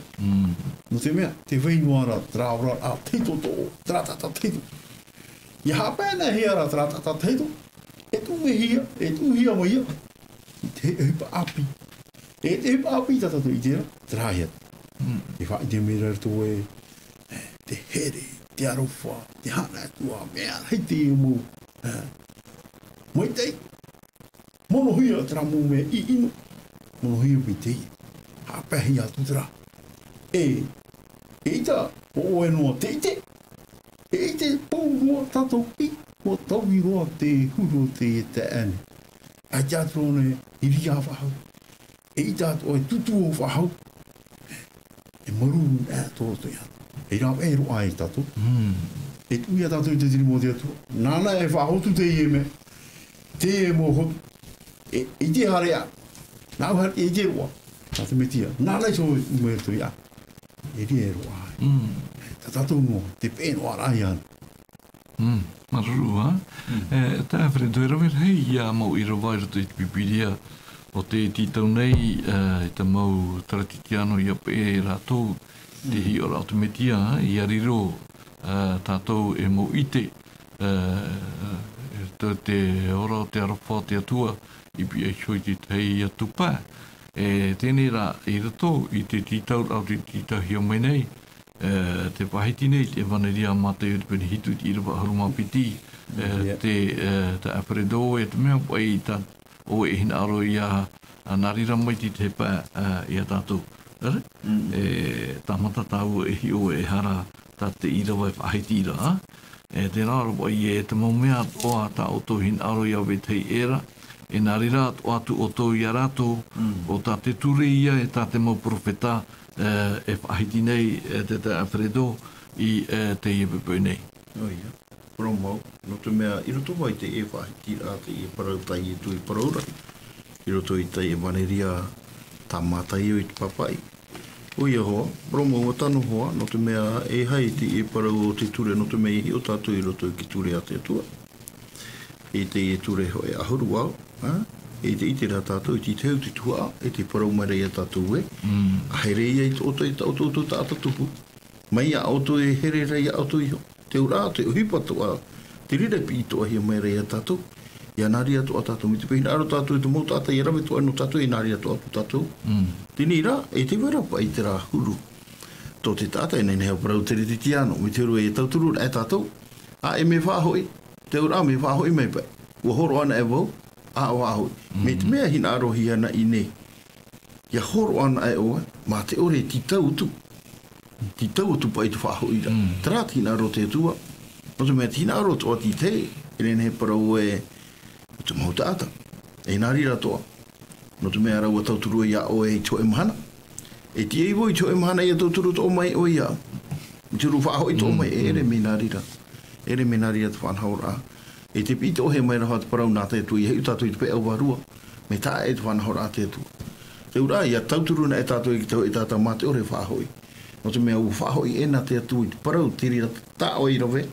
Nō te mea, tē vai noa ra terā oraraʻa tahito atoʻa, terā taʻata tahito. ʻIa haʻapae anaʻe hia ra terā taʻata tahito, e tuʻu mai hia, e tuʻuhia mai ia. I te ʻohipa ʻāpī. E te ʻohipa ʻāpī tā tātou i ʻite ra, terā ia. E faʻaʻite mai ra tō ʻoe, e, te here, te aroha, te haʻanaʻoraʻa, mea rahi te mau, e, maitaʻi. Monohia terā mau mea ʻiʻino, monohia mai teie, haʻapaehia atu terā. E, eʻita, ʻo ʻoe noa te ʻite, e ʻite pau noa tātou i, ʻua taui roa te huru o te taeaʻe nei. ʻAita atu nei, i reira faʻahou. Eʻita atu ʻoe tūtū o faʻahou. E marū anaʻe atoʻa ia. E rāveʻa roa ai tātou. E tuʻu ia tātou i te tiriti o te Atua. Nāna e faʻahotu teie mea. Teie mau hotu. E, i te haere ā. Nāʻu haere i te roa. Nā te Mesia. Nāna i tō, i mua i roto ia. E reira roa ai. Tā tātou noa. Te peʻe noa ra ia. Māuruuru, ā? E, tā Alfredo, e rave rahi ia mau ʻīrava i roto i te Pīpīria, ʻo tē tītau nei, e, i te mau Teretitiano ʻia peʻe rātou, te hiʻoraʻa o te Mesia, ʻia riro, e, tātou e mau ʻite, e, e, te, te ora o te aroha o te Atua, i pihaʻi iho i te tahi atu pae. E, teie rā, i roto i te tītauraʻa o tē tītauhia mai nei, e, tē faʻahiti nei te ʻEvaneria a Māteo i te pene hitu i te ʻīrava ʻahuru mā piti, e, te, e, tā Alfredo, e te mea paʻi tā ʻoe e hinaʻaro ia, ā, nā reira mai te tahi pae, e, ia tātou. E, tāmata tāua e hiʻo e hara tā te ʻīrava e faʻahiti ra, ā? E, terā rā paʻi e te mau mea atoʻa tā ʻoutou hinaʻaro ia vetahi ʻē ra, e nā reira atoʻa atu ʻoutou ia rātou, ʻo tā te ture ia e tā te mau peropheta, e, e faʻahiti nei, e, te, te Alfredo i, e, teie poʻipoʻi nei. ʻOia, parau mau, nō te mea i roto mai teie faʻahitiraʻa, teie parau tā Ietu i parau ra, i roto i te ʻEvaneria tā Māteo i te pāpaʻi. ʻOia hoʻi, parau mau ua tano hoʻi, nō te mea e aha teie parau o te ture, nō te mea e hiʻo tātou i roto i te ture a te Atua. I teie ture hōʻē ʻahuru vau, ā? E te ʻite rā tātou i te tahi atu tuhaʻa, e tē parau mai ra ia tātou ē. ʻA here ia i tō ʻoutou, i tā ʻoutou taʻata tupu. Mai ia ʻoutou e here ra ia ʻoutou iho. Te auraʻa, te ʻohipa atoʻa, te reira e piʻi atoʻahia mai ra ia tātou. ʻIa nā reira atoʻa tātou, mai te peu e hinaʻaro tātou i te mau taʻata ʻia rave atoʻa nō tātou, ʻia nā reira atoʻa atu tātou. Teie rā, e tē vai ra paʻi terā huru. Tō te taʻata e nehenehe e parau Teretitiano, mai te huru e tauturu anaʻe tātou. ʻĀ, e mea faʻahoʻi, te auraʻa mea faʻahoʻi mai paʻi. ʻUa hōroʻa anaʻe vau, ʻa, ʻua faʻahoʻi. Mai te mea e hinaʻarohia anaʻe nei. ʻIa hōroʻa anaʻe ʻoe, mā te ʻore e tītau atu. Tītau atu paʻi te faʻahoʻiraʻa. Terā te hinaʻaro o te Atua. Nō te mea te hinaʻaro atoʻa te tahi, e nehenehe e parau ē, i te mau taʻata. E nā reira atoʻa. Nō te mea rāua tauturu ia ʻoe i te hōʻē mahana. E tīaʻi vau i te hōʻē mahana ʻia tauturu atoʻa mai ʻoe ia. Te huru faʻahoʻi atoʻa mai, e ʻere mea nā reira. E ʻere mea nā reira te faʻanahoraʻa. E te piʻi atoʻahia mai ra te parau nā te Atua, ʻia hiʻo tātou i te peʻe vārua. Mea taʻa ʻē te faʻanahoraʻa a te Atua. Te auraʻa, ʻia tauturu anaʻe tātou i te hōʻē taʻata mā te ʻore e faʻahoʻi. Nō te mea ʻua faʻahoʻi ʻē nā te Atua i te parau, te reira tā ʻoe i rave,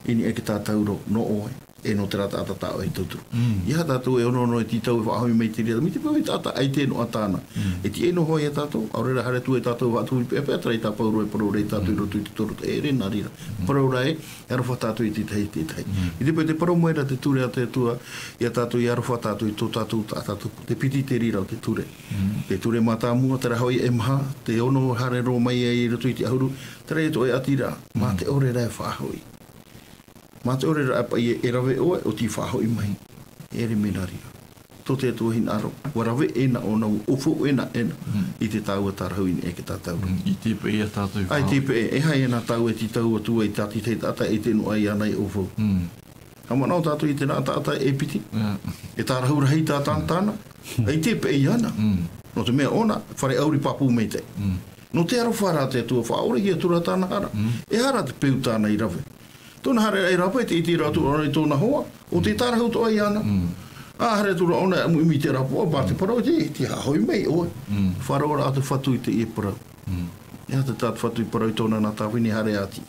i niʻa i tā tātou ra, nō ʻoe. e nō terā taʻata tā ʻoe e tauturu. Mm. ʻEiaha tātou e onoono e tītau e faʻahoʻi mai te reira, mai te peu e taʻata ʻaita noa tāna. Mm. E tiʻa noa hoʻi ia tātou, ʻaore rā haere atu e tātou e faʻatupu i te peʻapeʻa, terā i tāpaurō e parau ra ia tātou i roto i te toro, e ʻere nā reira. Mm. Parau ra ē, e aroha tātou i te tahi, te tahi. Mm. I te peu tē parau mai ra te ture a te Atua ia tātou, e aroha tātou i tō tātou taʻata tupu. Te piti te reira o te ture. Mm. Te ture mātāmua, terā hoʻi e maha, te ono haere roa mai ai i roto i te ʻahuru, terā ia tō ʻoe ʻati ra, mā Mm. te ʻore ra e faʻahoʻi. Mā te ʻore ra e paʻi e rave ʻoe, ʻo tei faʻahoʻi mai. E ʻere mea nā reira. Tō te Atua hinaʻaro, ʻua rave ʻē nā ʻōna, ʻua ʻaufau ʻē nā ʻōna, Mm. i te tāua tārahu i niʻa i te tātauro. Mm, i te peʻe ia tātou i ʻAita e faʻahoʻi. peʻe, e aha ia nā tāua e tītau atu ai i tā te tahi taʻata e ʻite noa iāna e ʻaufau. Mm. Haʻamanaʻo tātou i terā taʻata e piti. Yeah. E tārahu rahi tā tāna, Mm. tāna. ʻAita e peʻe iāna. Mm. Nō te mea ʻōna, fare ʻauri pāpū maitaʻi. Mm. Nō te aroha rā te Atua faʻaʻorehia atu ra tāna hara. Mm. E aha rā te peu tāna i rave. Tōna haere i rāpae, tē ʻite ra atu ra i tōna hoa, ʻo tē tārahu atoʻa iāna. Mm. ʻA haere atu ra ʻōna e ʻamuʻamu i te ʻarapoʻa, mā te Mm. parau, tē, tē haʻahoʻi mai ʻoe. Mm. Faʻaroʻo rā te Fatu i teie parau. Mm. E aha te taʻata Fatu i parau i tōna nā tāvini haere atu.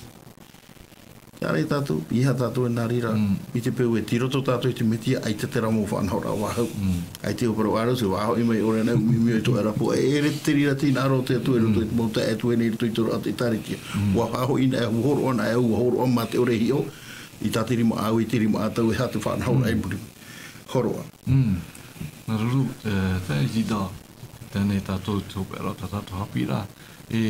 Ia ʻere tātou, ʻeiaha tātou e nā reira, Mm. i te peu e tei roto tātou i te Metia, ʻaita terā mau faʻanahoraʻa vāhau. Mm. ʻAita e parau ʻāreʻa, tē faʻahoʻi mai ʻoe nei, ʻamuʻamu i tō ʻarapoʻa, e ʻere te reira te hinaʻaro o te Atua i roto i Mm. te mau taeaʻe Atua nei i roto i te roaʻa o te ʻēkālesia. Mm. ʻUa faʻahoʻi na, ʻua hōroʻa na, ʻua hōroʻa mā te ʻore e hiʻo, i tā te rima ʻāua, i te rima ʻātau, e aha te faʻanahoraʻa Mm. i muri. Hōroʻa. Mm. Māuruuru, e, taeaʻe Isidore, teie nei tātou te hopeʻa ra, tā tātou haʻapiʻiraʻa, e,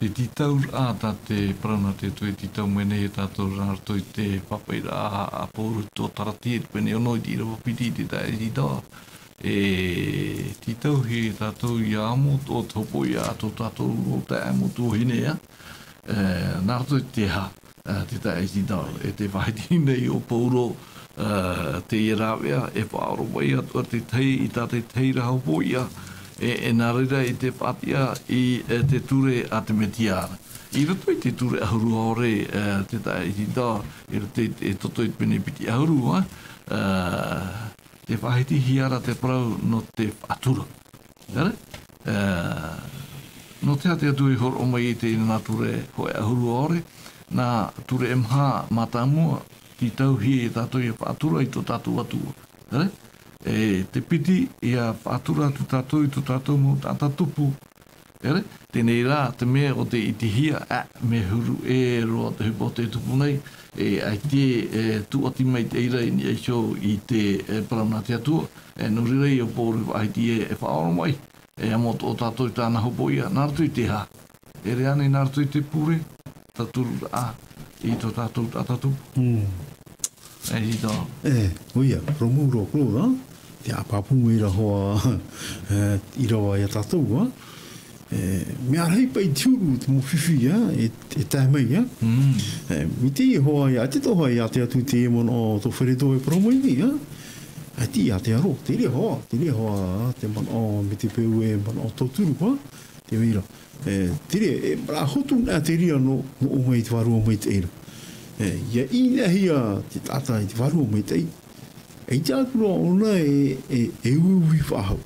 te tītauraʻa tā te parau nā te Atua e tītau mai nei ia tātou nā roto i te pāpaʻiraʻa a Pauro i tō Kalatia, te pene ono i te ʻīrava piti, te taeaʻe Isidore. E tītauhia tātou ʻia amo atoʻa te hopoiʻa a tō tātou mau taeaʻe, mau tuahine, ā, e, nā roto i te aha, e, te taeaʻe Isidore, e tē faʻahiti nei ʻo Pauro, e, teie rāveʻa, e faʻaoromaʻi atoʻa te tahi i tā te tahi ra hopoiʻa, e, e nā reira i te faʻatiʻa i, e, te ture a te Metia ra. I roto i te ture ʻahuru ʻaore, e, te taeaʻe Isidore, i roto i te, e Toto i te pene piti ʻahuru, ā, e, tē faʻahitihia ra te parau nō te faʻatura. ʻEre? E, nō te aha te Atua i hōroʻa mai i teie nā ture hōʻē ʻahuru ʻaore, nā ture e maha mātāmua, tītauhia ia tātou ʻia faʻatura i tō tātou Atua. ʻEre? E te piti, ʻia faʻatura atu tātou i tō tātou mau taʻata tupu. ʻEre? Teie rā te mea ʻo tē ʻitehia, ā, mea huru ʻē roa te ʻohipa o tē tupu nei, e, ʻaita e, e tūʻati mai te reira i niʻa iho i te, e, parau nā te Atua, e, nō reira ia ʻo Pauro i faʻahiti e, e faʻaoromaʻi, e amo atoʻa tātou i tāna hopoiʻa, nā roto i te aha? ʻEre ānei nā roto i te pure, tautururaʻa i tō tātou taʻata tupu. Mm. E, i tā. E, ʻoia, parau mau roa, Claude, ā? Te ʻāpapū mai ra hoʻi, e, ʻīrava ia tātou, ā? E, mea rahi paʻi te huru, te mau fifi, ā? E, e tae mai, ā? Mm. E, mai teie hoʻi, ʻaita atoʻa hoʻi, ʻia ʻite atu i te manaʻo o tō Fereto e parau mai nei, ā? ʻAita ʻia ʻite roa, terā hoʻi, terā hoʻi, ā? Te manaʻo, mai te peu e manaʻo tauturu, ā? Te reira. E, terā, e, mea hotu na te reira nō, nō ʻō mai te Vārua Maitaʻi ra. E, ʻia ʻinahia te taʻata i te Vārua Maitaʻi. ʻAita atu ra ʻōna e, e, e uiui faʻahou.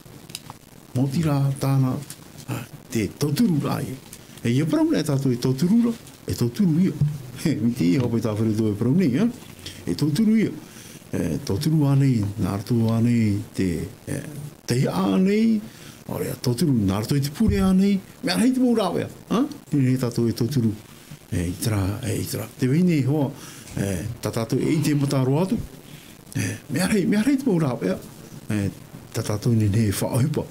Maoti rā tāna, ā, te tautururaʻa ïa. E, ʻia parau na e tātou e tauturu ra, e tauturu ïa. E, mai teie hoʻi tā Fereto e parau nei, ā? E tauturu ïa. E, tauturu ānei, nā roto ānei te, e, taihaʻa ānei, ʻaore rā tauturu, nā roto i te pure ānei, mea rahi te mau rāveʻa, ā? Teie nei tātou e tauturu, e, i terā, e, i terā. Tē vai nei hoʻi, e, tā tātou e ʻite mata roa atu, e, mea rahi, mea rahi te mau rāveʻa, e, tā tātou e nehenehe e faʻaʻohipa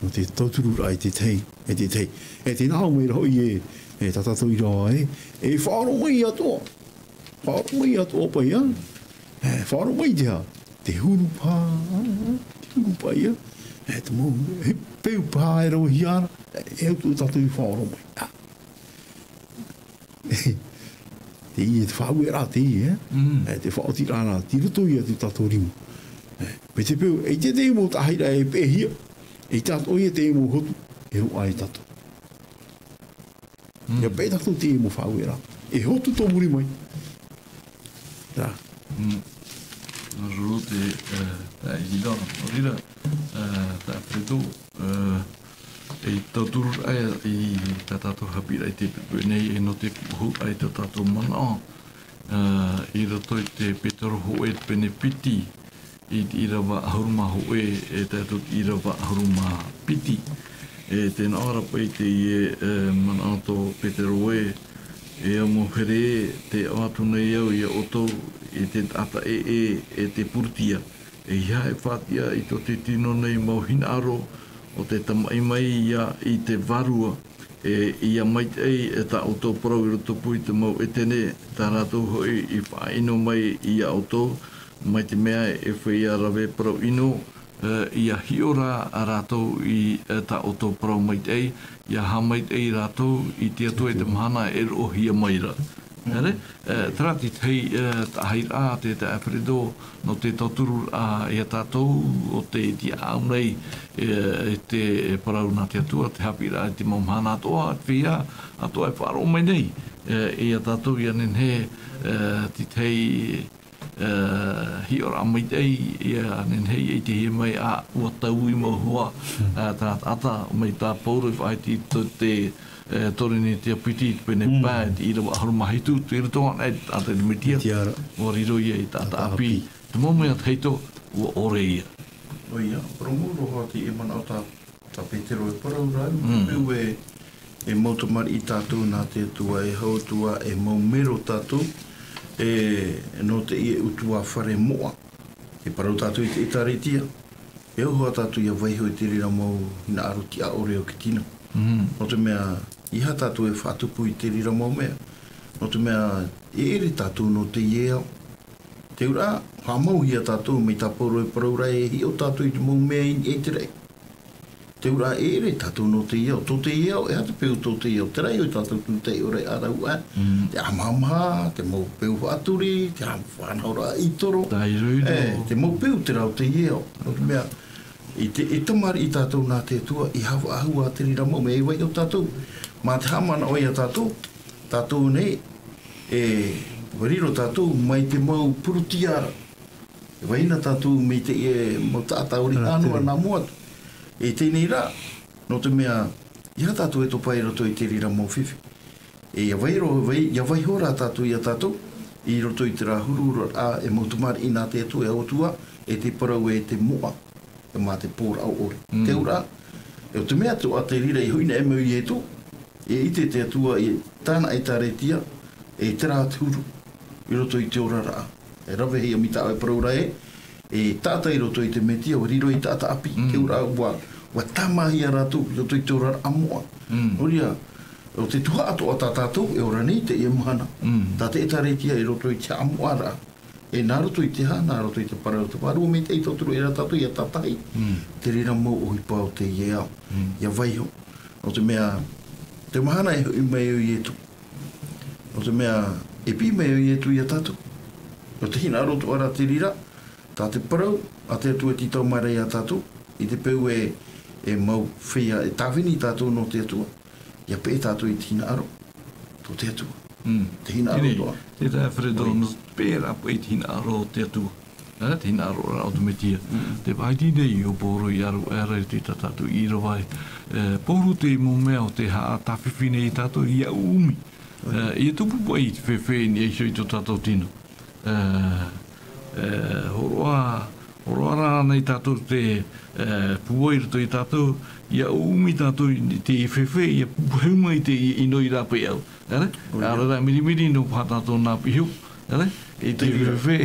nō te tautururaʻa i te tahi, e te tahi. E tē nā ʻō mai ra hoʻi e, e tā tātou ʻīrava ē, e faʻaoromaʻi atoʻa. Faʻaoromaʻi atoʻa paʻi, ā? E, faʻaoromaʻi te aha? Te huru paʻi, te huru paʻi, ā? E, te mau, e, peu paʻi e ravehia ra, e, e au tō tātou i faʻaoromaʻi. Ā. Teie te faʻaueraʻa teie, ā? Mm. E, te faʻaotiraʻa, tei roto ïa i tō tātou rima. E, mai te peu, ʻaita te mau tahi ra e peʻehia, ʻaita atoʻa ïa te mau hotu, e roaʻa ai tātou. Mm. ʻIa peʻe tātou teie mau faʻaueraʻa. E hotu tō muri mai. Terā. Mm. Māuruuru te, e, taeaʻe Isidore. Nō reira, e, taeaʻe Fereto, e, e tauturu ra, e, i tā tātou haʻapiʻiraʻa i teie poʻipoʻi nei, e nō te puʻohu ra i tā tātou manaʻo. ā, i roto i te Petero hōʻē te pene piti, i te ʻīrava ʻahuru mā hōʻē, e tae atu i te ʻīrava ʻahuru mā piti. E tē nā ʻō ra paʻi teie, e, manaʻo tō Petero ē, e au mau here ē, tē ʻoaʻoa atu nei au iā ʻoutou, i te taʻata ʻē, e te purutia. ʻEiaha e faʻatiʻa i tō te tino nei mau hinaʻaro, ʻo te tamaʻi mai ia i te Vārua, e, ʻia maitaʻi, e, tā ʻoutou parau i rotopū i te mau ʻētene, tā rātou hoʻi i faʻaʻino mai iā ʻoutou, mai te mea e feiā rave parau ʻino, e, ʻia hiʻo rā rātou i, e, tā ʻoutou parau maitaʻi, ʻia haʻamaitaʻi rātou i te Atua i te mahana e roʻohia mai ra. Nā reira, e, terā te tahi, e, taʻahiraʻa, te, te Alfredo, nō te tauturu, ā, iā tātou ʻo tē tiaʻau nei, e, i te parau nā te Atua, te haʻapiʻiraʻa i te mau mahana atoʻa, te feiā atoʻa e faʻaroʻo mai nei, e, iā tātou ʻia nehenehe, e, te tahi, e, hiʻoraʻa maitaʻi, ʻia nehenehe ʻia ʻitehia mai, ā, ʻua taui mau hoa, ā, tā, taʻata, mai tā Pauro i faʻaʻite i tō te, e, Torinetia piti, te pene pae, te ʻīrava ʻahuru mā hitu, tei roto anaʻe i te taʻata i te Metia, Metia ra. ʻUa riro ia i te taʻata ʻāpī. Taʻata ʻāpī. Te mau mea tahito, ʻua ʻore ia. ʻOia, parau mau roa hoʻi te manaʻo tā, tā Petero e parau ra, Mm. pēnei e, e mau tamariʻi tātou nā te Atua, e hau Atua, e mau mero tātou, e, nō teie ʻutuāfare moʻa. E parau tātou i te ʻĒtārētia, e au hoʻi tātou ʻia vaiho i te reira mau hinaʻaro tiʻaʻore o te tino. Mm. Nō te mea, ʻeiaha tātou e faʻatupu i te reira mau mea. Nō te mea, e ʻere tātou nō teie ao. Te auraʻa, haʻamauhia tātou mai tā Pauro e parau ra e hiʻo tātou i te mau mea i niʻa i te raʻi. Te auraʻa, e ʻere tātou nō teie ao, tō teie ao, e aha te peu tō teie ao, terā hoʻi tātou tūtaʻi ʻore ʻārahu ā, Mm. te ʻāmahamaha, te mau peu faʻaturi, te ʻāmahamaha faʻanahoraʻa ʻaito roa. Tairoiro. E, te mau peu terā o teie ao. Nō te mea, i te, e tamariʻi tātou nā te Atua, ʻeiaha faʻahou ā te reira mau mea, e vaiho tātou. Mā te haʻamanaʻo iā tātou, tātou nei, e, ʻua riro tātou mai te mau purutia ra. E vaiho na tātou mai teie mau taʻata ʻori Ā, ʻānoa tere. nā mua atu. E teie nei rā, nō te mea, ʻeiaha tātou e topa i roto i te reira mau fifi. E ʻia vaiho, vai-, ʻia vaiho rā tātou iā tātou, i roto i terā huru ra, ā, e mau tamariʻi nā te Atua, e au Atua, e te parau e te moʻa, e mā te pōraʻo ʻore. Mm. Te auraʻa, e ʻo te mea atoʻa te reira i hinaʻaro mai iā Ietu, e ʻite te Atua i tāna ʻĒtārētia, e terā te huru, i roto i te oraraʻa. E ravehia mai tā ʻoe parau ra ē, e taʻata i roto i te Metia, ʻua riro ei taʻata ʻāpī, Mm. te auraʻa ʻua, ʻua tāmāhia rātou i roto i te oraraʻa moʻa. Mm. Nō reira, ʻo te tuhaʻa atoʻa tā tātou e ora nei i teie mahana. Mm. Tā te ʻĒtārētia i roto i te haʻamoʻaraʻa. E nā roto i te aha, nā roto i te parau o te Vārua Maitaʻi, tauturu ʻē rā tātou ʻia tātahi. Mm. Te reira mau ʻohipa o teie ao. Mm. ʻIa vaiho. Nō te mea, te mahana e hoʻi mai ai ʻo Ietu. Nō te mea, e piʻi mai ʻo Ietu iā tātou. Nō te hinaʻaro atoʻa rā te reira, tā te parau a te Atua e tītau mai ra iā tātou, i te peu e, e mau feiā, e tāvini tātou nō te Atua, ʻia peʻe tātou i te hinaʻaro tō te Atua. Mm. Te hinaʻaro Tēnei, atoʻa. Te tae Alfredo, ʻOi. nō te peʻe ra paʻi i te hinaʻaro o te Atua. E, te hinaʻaroraʻa o te Metia. Mm. Te vāhi nei ʻo Pauro i aro, e ara i te tā tātou ʻīrava, e, Pauro te mau mea o te haʻatāfifi nei tātou ʻia ʻumi. ʻOi. E, ʻia tupu paʻi i te fēfē i niʻa iho i tō tātou tino. E, e, hōroʻa, hōroʻa rā nei tātou te, e, pūai i roto iā tātou, ʻia ʻumi tātou i te fēfē, ʻia pūheu mai te ʻino i rāpae au. Ere? ʻOia. Ara rā mirimiri nō paha tātou nā piʻi. Ere? I te Te hira. fēfē,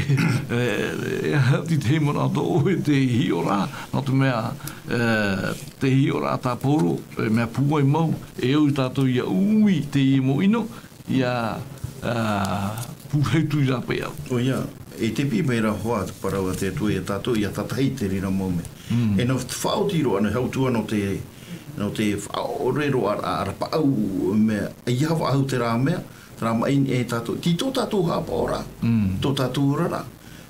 e, e, e, te, te manaʻo atoʻa ʻoe te hiʻoraʻa, nō te mea, e, te hiʻoraʻa tā Pauro, e, mea pūai mau, e au tātou ʻia ʻumi teie mau ʻino, ʻia, ā, pūheu atu i rāpae au. ʻOia, e te piʻi mai ra hoʻi te parau a te Atua iā tātou, ʻia tātahi i te reira mau mea. Mm. E nō te faʻaoti roa, nō hau atu nō te, nō te faʻaʻore roa, ā, rapaʻau mea, ʻeiaha faʻahou terā mea, terā maʻi e tātou, tei tō tātou haʻapaʻoraʻa, Mm. tō tātou oraraʻa.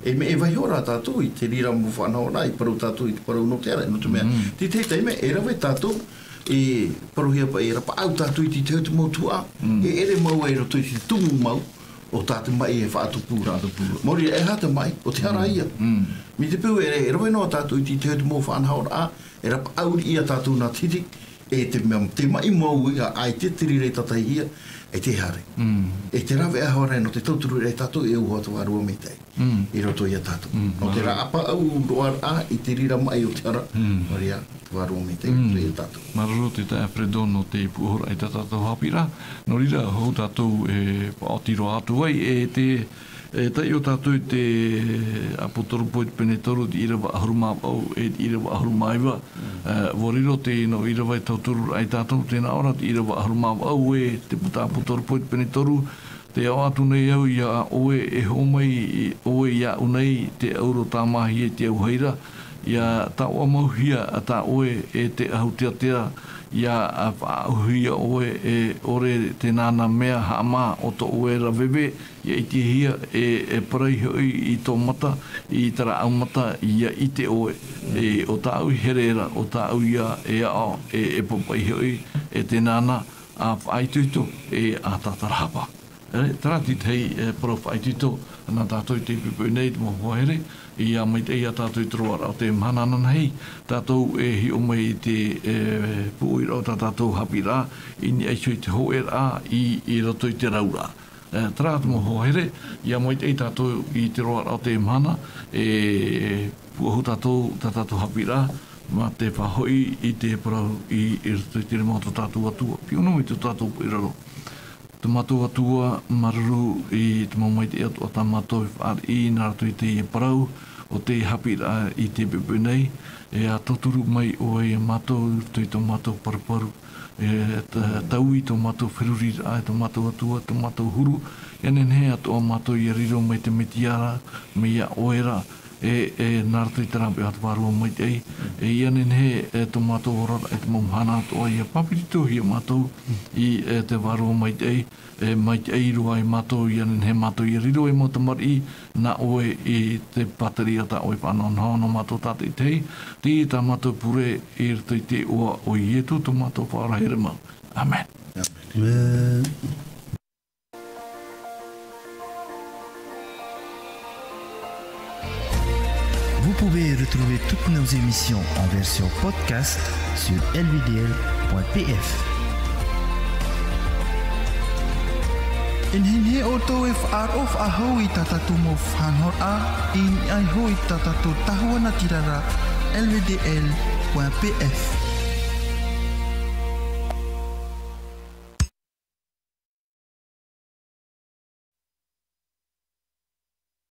E mea e vaiho ra tātou i te reira mau faʻanahoraʻa, i parau tātou i te parau nō te ara, nō te mea, Mm. te tahi taime, e rave tātou, e parauhia paʻi, e rapaʻau tātou i te tahi o te mau tuhaʻa, Mm. e ʻere mau ai i roto i te tumu mau, ʻo tā te maʻi e faʻatupu ra. Faʻatupu ra. Maori, e aha te maʻi, ʻo te hara Mm. ia. Mm. Mai te peu e, e rave noa tātou i te tahi o te mau faʻanahoraʻa, e rapaʻau riʻi ia tātou nā te hiti, e te mea, te maʻi mau ia, ʻaita te reira e tātahihia, e te hare. Mm. E te rave ʻaore nō te tauturu ra e tātou e uho atu vārua maitaʻi. Mm. I roto iā tātou. Mm. Nō te rāʻapa au roa rā i te rira maʻi o te hara. Mm. Nō reira, te vārua maitaʻi i roto iā tātou. Māuruuru te taeaʻe Fredo nō te puʻohuraʻa i tā tātou haʻapiʻiraʻa. Nō reira, hou tātou e paʻoti roa atu ai, e te, e taiʻo tātou i te Apotoropō i te pene toru, te ʻīrava ʻahuru mā vaʻu, e te ʻīrava ʻahuru mā iva. E, ʻua riro teie nō ʻīrava e tauturu ai tātou, tē nā ʻō ra te ʻīrava ʻahuru mā vaʻu, e te puta Apotoropō i te pene toru, tē ʻoaʻoa atu nei au iā ʻoe, e hoʻo mai ʻoe iāʻu nei, tē ʻauro tāmāhia i te auahi ra, ʻia taʻoʻamauhia tā ʻoe, e te ʻahu teatea, ʻia faʻaʻauhia ʻoe, e ʻore te nānā mea haʻamā o tō ʻoe ra veve, ʻia ʻitehia, e, e parau hoʻi i tō mata, i tā rāʻau mata, ʻia ʻite ʻoe, e, ʻo tāʻu i here ra, ʻo tāʻu ïa e aʻo, e, e pāpaʻi hoʻi, e te nānā, ʻa faʻaitoito, e ʻa tātarahapa. E, terā te tahi, e, parau faʻaitoito, nā tātou i teie poʻipoʻi nei, te mau hoa here, ʻia maitaʻi ia tātou i te roaraʻa o te mahana ananahi, tātou e hiʻo mai i te, e, pūʻoiraʻa o tā tātou haʻapiʻiraʻa, i niʻa iho i te hōʻēraʻa, i, i roto i te rauraʻa. E, terā te mau hoa here, ʻia maitaʻi tātou i te roaraʻa o te mahana, e, puʻohu tātou, tā tātou haʻapiʻiraʻa, mā te faʻahoʻi i te parau i, i roto i te rima o tō tātou Atua, piʻi noa mai tō tātou puʻe raro. Tō mātou Atua, māuruuru i te mau maitaʻi atoʻa tā mātou e fāriʻi nā roto i teie parau o te haʻapiʻiraʻa i teie poʻipoʻi nei, e ʻa tauturu mai ʻoe iā mātou i roto i tō mātou paruparu, e ta-, taui tō mātou feruriraʻa, e tō mātou Atua, tō mātou huru, ʻia nehenehe atoʻa mātou ʻia riro mai te Metia ra, mai iā ʻoe ra, e, e, nā roto i te rāveʻa o te Vārua Maitaʻi, e, ʻia nehenehe, e, tō mātou oraraʻa, e te mau mahana atoʻa, ʻia pāpetitohia mātou i, e, te Vārua Maitaʻi, e, maitaʻi roa iā mātou, ʻia nehenehe mātou ʻia riro ei mau tamariʻi nā ʻoe i te pātireia tā ʻoe e faʻanahonaho nō mātou tātaʻitahi, teie tā mātou pure i roto i te iʻoa o Ietu tō mātou Faʻaora here mau. ʻĀmene. ʻĀmene. Vous pouvez retrouver toutes nos émissions en version podcast sur L V D L point P F. E nehenehe ʻoutou e faʻaroʻo faʻahou i tā tātou mau faʻanahoraʻa i niʻa iho i tā tātou tahua natirara L V D L point P F.